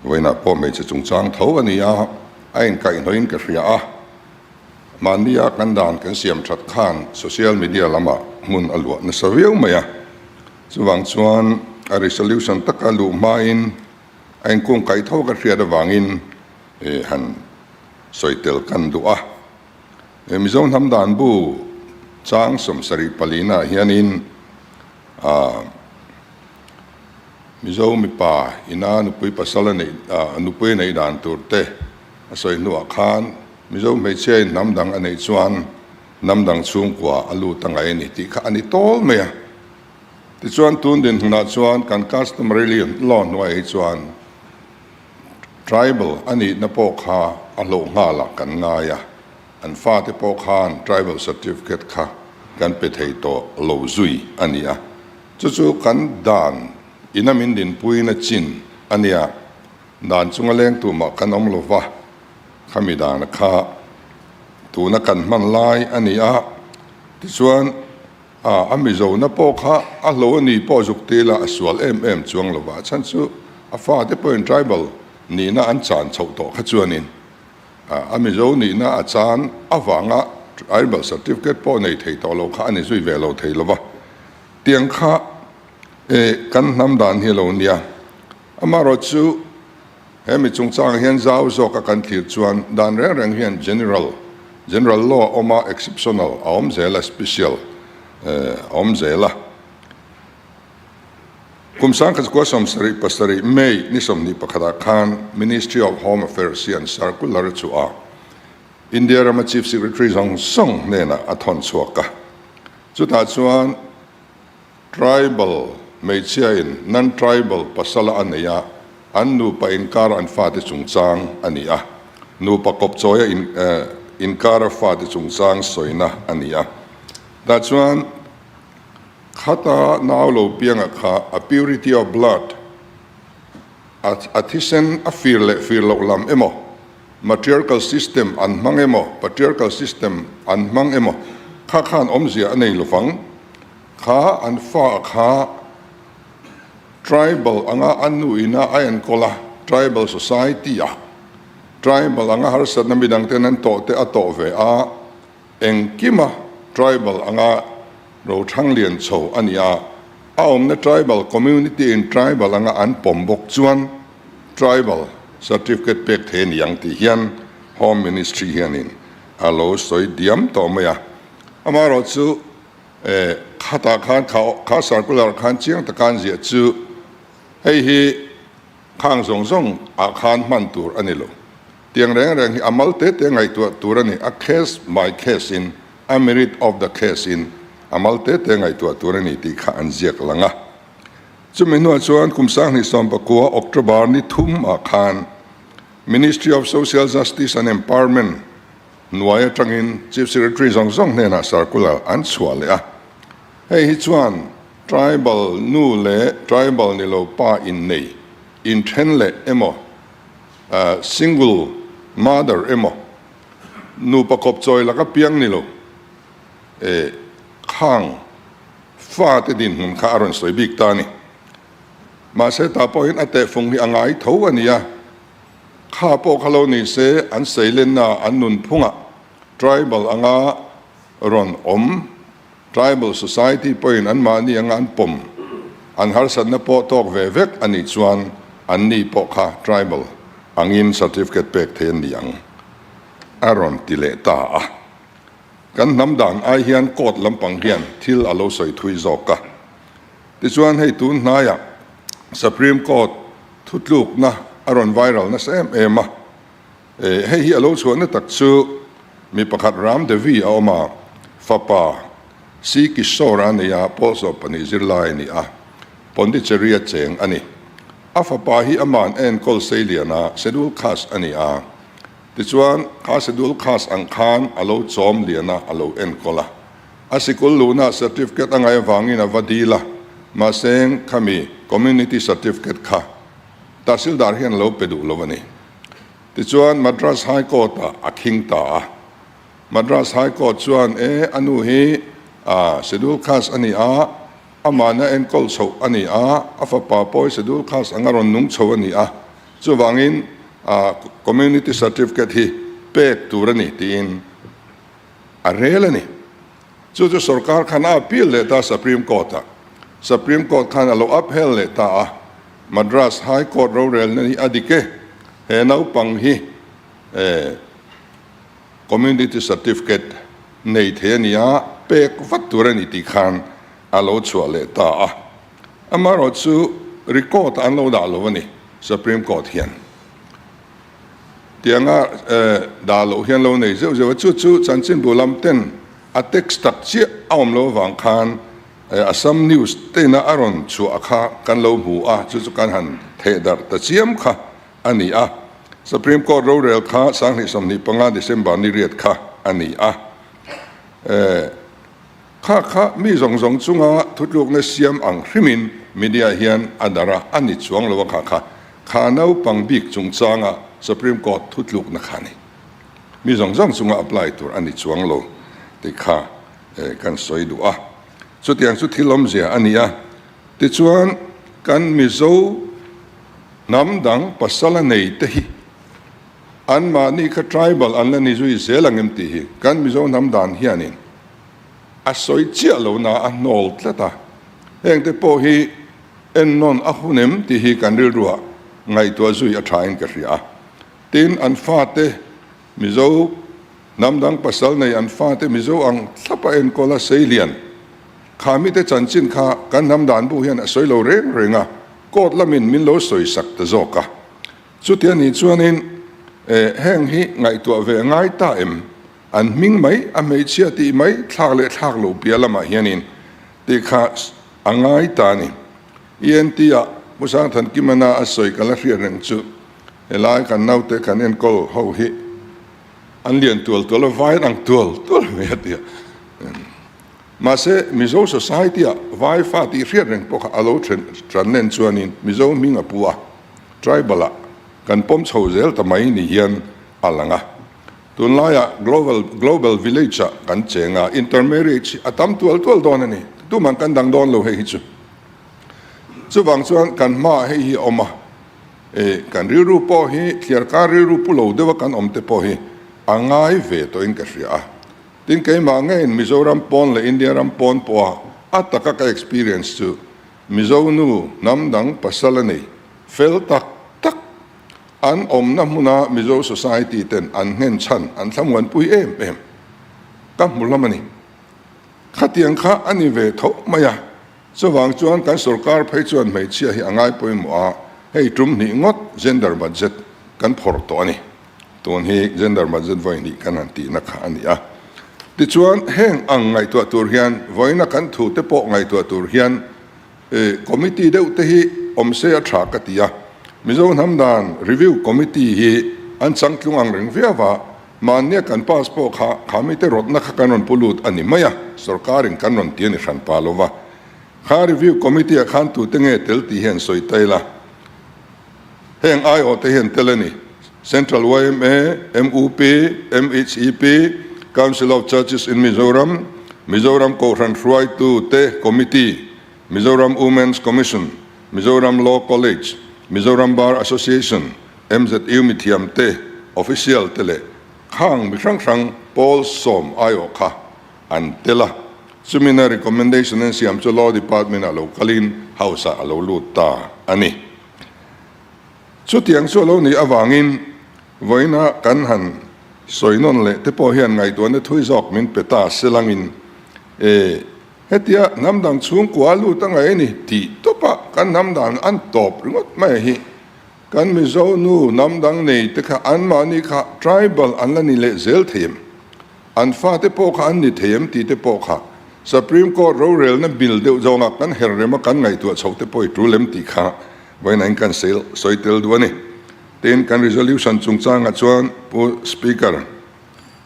vawiinah pawh hmeichhe chungchang tho a ni a, a inkaihhnawhin ka hria a, mahnia kan dan kan siam that khan social media lamah hmun a luah nasa viau mai a, chuvang chuan a resolution taka luh hmain a inkungkaih tho ka hriat avangin han sawi tel kan duh a. He Mizo hnam dan bu chang 74 nah hianin ah Mizo mipa ina nupui pasal a neih ah nupui a neih dan tur te a sawi hnuah khan Mizo hmeichhia in hnam dang a neih chuan hnam dang chhungkua a lut a ngaih a ni tih kha a ni tawl mai a. Tichuan tun dinhmunah chuan kan customary law hnuaiah hi chuan Tribal a nihna pawh kha a hlauh nghalah kan ngai a, an fate pawh khan tribal certificate kha kan pe thei tawh lo zui a ni a. Chu chu kan dan ina min dinpuina chin a nia, dan chunga leng tumah kan awm lo va, khami dana kha tuna kan hman lai a ni a, tichuan, A, a Mizona pawh kha a hlo a ni pawh zuk ti ila a sual em em chuang lo va, chhan chu a fate pawhin tribal nihna an chan chhoh tawh kha chuanin a, a Mizo nihna a chan avanga tribal certificate pawh nei thei tawh lo kha a ni zui ve lo thei lo va, tiang kha e kan hnam dan hi a lo nia. Amaherawh chu He mi chungchangah hian zau zawka kan thlir chuan dan reng reng hian general, general law a awm a, exceptional a awm zel a, special a awm zel a. Kum 1977 May ni 21ah khan Ministry of Home Affairs hian circular a chhuah a, India rama Chief Secretary zawng zawng hnenah a thawn chhuak a. Chutah chuan Tribal hmeichhiain non-tribal pasala a nei a, an nupa inkara an fate chungchang a ni a. Nupa kawpchawia inkara fate chungchang sawina a ni a. Tah chuan khata nau lo pianga kha a purity of blood, a thisen a fir leh fir loh lam emaw, matriarchal system an hmang emaw, patriarchal system an hmang emaw, kha khan awmzia a nei lovang. Kha an fa kha tribal anga a nu ina a enkawl a, tribal society a tribal anga harsatna midang ten an tawh te a tawh ve a, engkima tribal anga rothang lian chho a ni a, a awmna tribal community in tribal anga an pawm bawk chuan tribal certificate pek thei a ni ang tih hian Home Ministry hianin a lo sawi diam tawh mai a. Amaherawhchu khatah khan kha circular khan chiang taka an ziah chu hei hi khang zawng zawng ah khan hman tur a ni lo. Tiang reng reng hi a mal te te ngaihtuah tur a ni, a case by case in, a merit of the case in a mal te te ngaihtuah tur a ni tih kha an ziak lang a. Chumi hnuah chuan kum 2019 October ni thum ah khan Ministry of Social Justice and Empowerment hnuai atangin Chief Secretary zawng zawng hnenah circular an chhuah leh a. Hei hi chuan tribal nu leh tribal ni lo pa innei, inthen leh emaw, single mother emaw, nupa kawpchawi laka piang ni lo, khang fate dinhmun kha a rawn sawi bik ta a ni. Mahse tah pawhin a tehfung hi a ngai tho a ni a, kha pawh kha lo ni se an seilenna an nunphungah tribal anga rawn awm, tribal society pawhin anmahni anga an pawm, an harsatna pawh tawk ve vek a nih chuan anni pawh kha tribal angin certificate pek thei an ni ang a rawn ti leh ta a. Kan hnam dan ai hian court lampang hian thil a lo sawi thui zawk a. Tichuan hei tun hnaiah Supreme Court thutlukna a rawn viral nasa em em a. Hei hi a lo chhuahna tak chu mi pakhat Ram Devi a awm a, fapa C Kishore a nei a, pawl 12 zirlai a ni a, Pondicherry a cheng a ni. A fapa hi ama'n enkawl seilian a, schedule caste a ni a. Tichuan, kha schedule caste ang khan a lo chawm lian a, a lo enkawl a. A sikul luhna certificate a ngaih avangin a va dil a, mahse khami community certificate kha Tahsildar hian a lo pe duh lo a ni. Tichuan, Madras High Court-ah a khing ta a. Madras High Court chuan, E, a nu hi a schedule caste a ni a, amahna enkawl chhoh a ni a, a fapa pawh hi schedule caste anga rawn nung chho a ni a, Chuvangin community certificate hi pek tur a ni tiin a rel a ni. Chu chu sorkar khan a appeal leh ta Supreme Court-ah. Supreme Court khan a lo upheld leh ta a, Madras High Court rorelna hi a dik e, he naupang hi community certificate nei thei a ni a, pek vat tur a ni tih khan a lo chhuah leh ta a. Amaherawh chu record an lo dah lo a ni Supreme Court hian. Tianga dah loh hian lo nei zeuh zeuh a, chu chu chanchinbu lam ten a text tak chiah a awm lo avang khan Assam News tena a rawn chhuah kha kan lo hmu a, chu chu kan han theh darh ta chiam kha a ni a. Supreme Court rorel kha 2025 December ni riat kha a ni a. Kha kha mi zawng zawng chunga thutlukna siam ang hrimin media hian a darh a, a ni chuang lo a kha kha kha naupang bik chungchanga Supreme Court thutlukna kha a ni. Mi zawng zawng chunga apply tur a ni chuang lo tih kha kan sawi duh a. Chutiang chu thil awmzia a ni a. Tichuan kan Mizo hnam dang pasal a nei te hi anmahni kha tribal an la ni zui zel ang em tih hi kan Mizo hnam dan hianin A sawi chiah lo na a hnawl tlat a, hengte pawh hi ennawn a hun em tih hi kan rilruah ngaihtuah zui a thain ka hria a. Tin, an fate Mizo hnam dang pasal nei an fate Mizo ang thlapa enkawl a seilian kha mite chanchin kha kan hnam dan bu hian a sawi lo reng reng a, court lamin min lo sawi sak ta zawk a. Chuti a nih chuanin heng hi ngaihtuah ve a ngai ta em? An hming mai, a hmeichhia tih mai, thlak leh thlak loh piah lamah hianin tih kha a ngai ta a ni. ENT-ah Pu Sangthankimana a sawi ka la hriat reng chu helai kan naute kan enkawl ho hi an lian tual tual a, vai an ang tual tual mai a ti a. Mahse, Mizo Society-ah vai fa tih hriat reng pawh kha a lo then tan nen chuanin Mizo hming a pu a, tribal-ah kan pawm chho zel ta mai ni hian a lang a. Tunlaiah global global village ah kan cheng a, intermarriage hi a tam tual tual dawn a ni. Tuman kan dang dawn lo hei hi chu. Chuvang chuan kan hmaah hei hi a awm a, eh kan rilru pawh hi thliarkar rilru pu lo deuha kan awm te pawh hi a ngai ve tawhin ka hria a. Tin keimah ngeiin Mizoram pawn leh India ram pawn pawha a taka ka experience chu Mizo nu hnam dang pasal a nei fel tak tak An awmna hmuna Mizo Society ten an nghen chhan an thlamuanpui em em ka hmu hlawm a ni. Khatiang kha a ni ve tho mai a, chuvang chuan kan sorkar phei chuan hmeichhia hi a ngai pawimawh a, hei tum hnih ngawt gender budget kan phawrh tawh a ni. Tun hi gender budget vawi hnih kan han tihna kha a ni a. Tichuan heng ang ngaihtuah tur hian vawiina kan thu te pawh ngaihtuah tur hian committee deuh te hi awm se a tha ka ti a. Mizo hnam dan review committee hi an changtlung ang reng viau a, Mahnia kan pass pawh kha kha mite rawtna kha kan rawn pu lut a ni mai a, sorkarin kan rawn ti a ni hran pa lo va. Kha review committee ah khan tute nge tel tih hian sawi ta ila. Heng aiawh te hian tel a ni, Central yma, mup, MHEP, Council of Churches in Mizoram, Mizoram Kohhran Hruaitu te Committee, Mizoram Women's Commission, Mizoram Law College, Mizoram Bar Association, MZU mithiam te, official te leh khang mi hrang hrang pawl sawm aiawh kha an tel a. Chumina recommendation an siam chu Law Department ah lo kalin House ah a lo lut ta a ni. Chutiang chu a lo nih avangin vawiina kan han sawi nawn leh te pawh hian ngaihtuahna thui zawk min pe ta selangin e hetia hnam dang chhungkua a lut a ngaih a ni tih tawpah kan hnam dan an tawp ringawt mai hi Kan Mizo nu hnam dang nei te kha anmahni kha tribal an la ni leh zel thei em? An fate pawh kha an ni thei em tih te pawh kha Supreme Court rorelna bil deuh zawnga kan her rema kan ngaihtuah chhoh te pawh i tul em tih kha vawiin kan sawi tel duh a ni. Tin, kan resolution chungchangah chuan Pu Speaker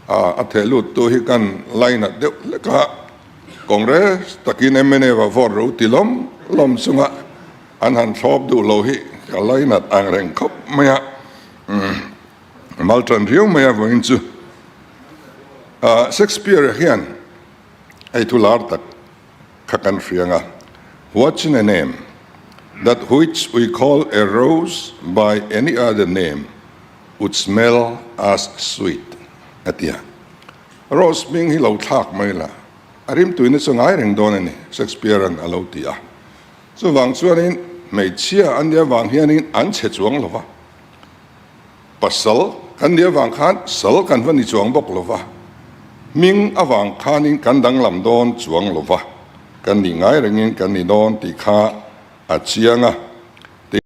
a theh lut tu hi kan line at deuh hlek a, Congress takin mnf a vote ro ti lawm lawm chunga An han thlawp duh lo hi ka lainat ang reng khawp mai a, mal tan riau mai a vawiin chu. Shakespeare hian hei thu lar tak kha kan hria ang a, What's in a name? That which we call a rose by any other name would smell as sweet a ti a. Rose hming hi lo thlak mai la, a rimtuina chu ngai reng dawn a ni, Shakespeare-a'n a lo ti a. Chuvang chuanin hmeichhia an nih avang hianin an chhe chuang lo va, pasal kan nih avang khan sal kan va ni chuang bawk lo va, hming avang khanin kan danglam dawn chuang lo va, kan nih ngai rengin kan ni dawn tih kha a chiang a.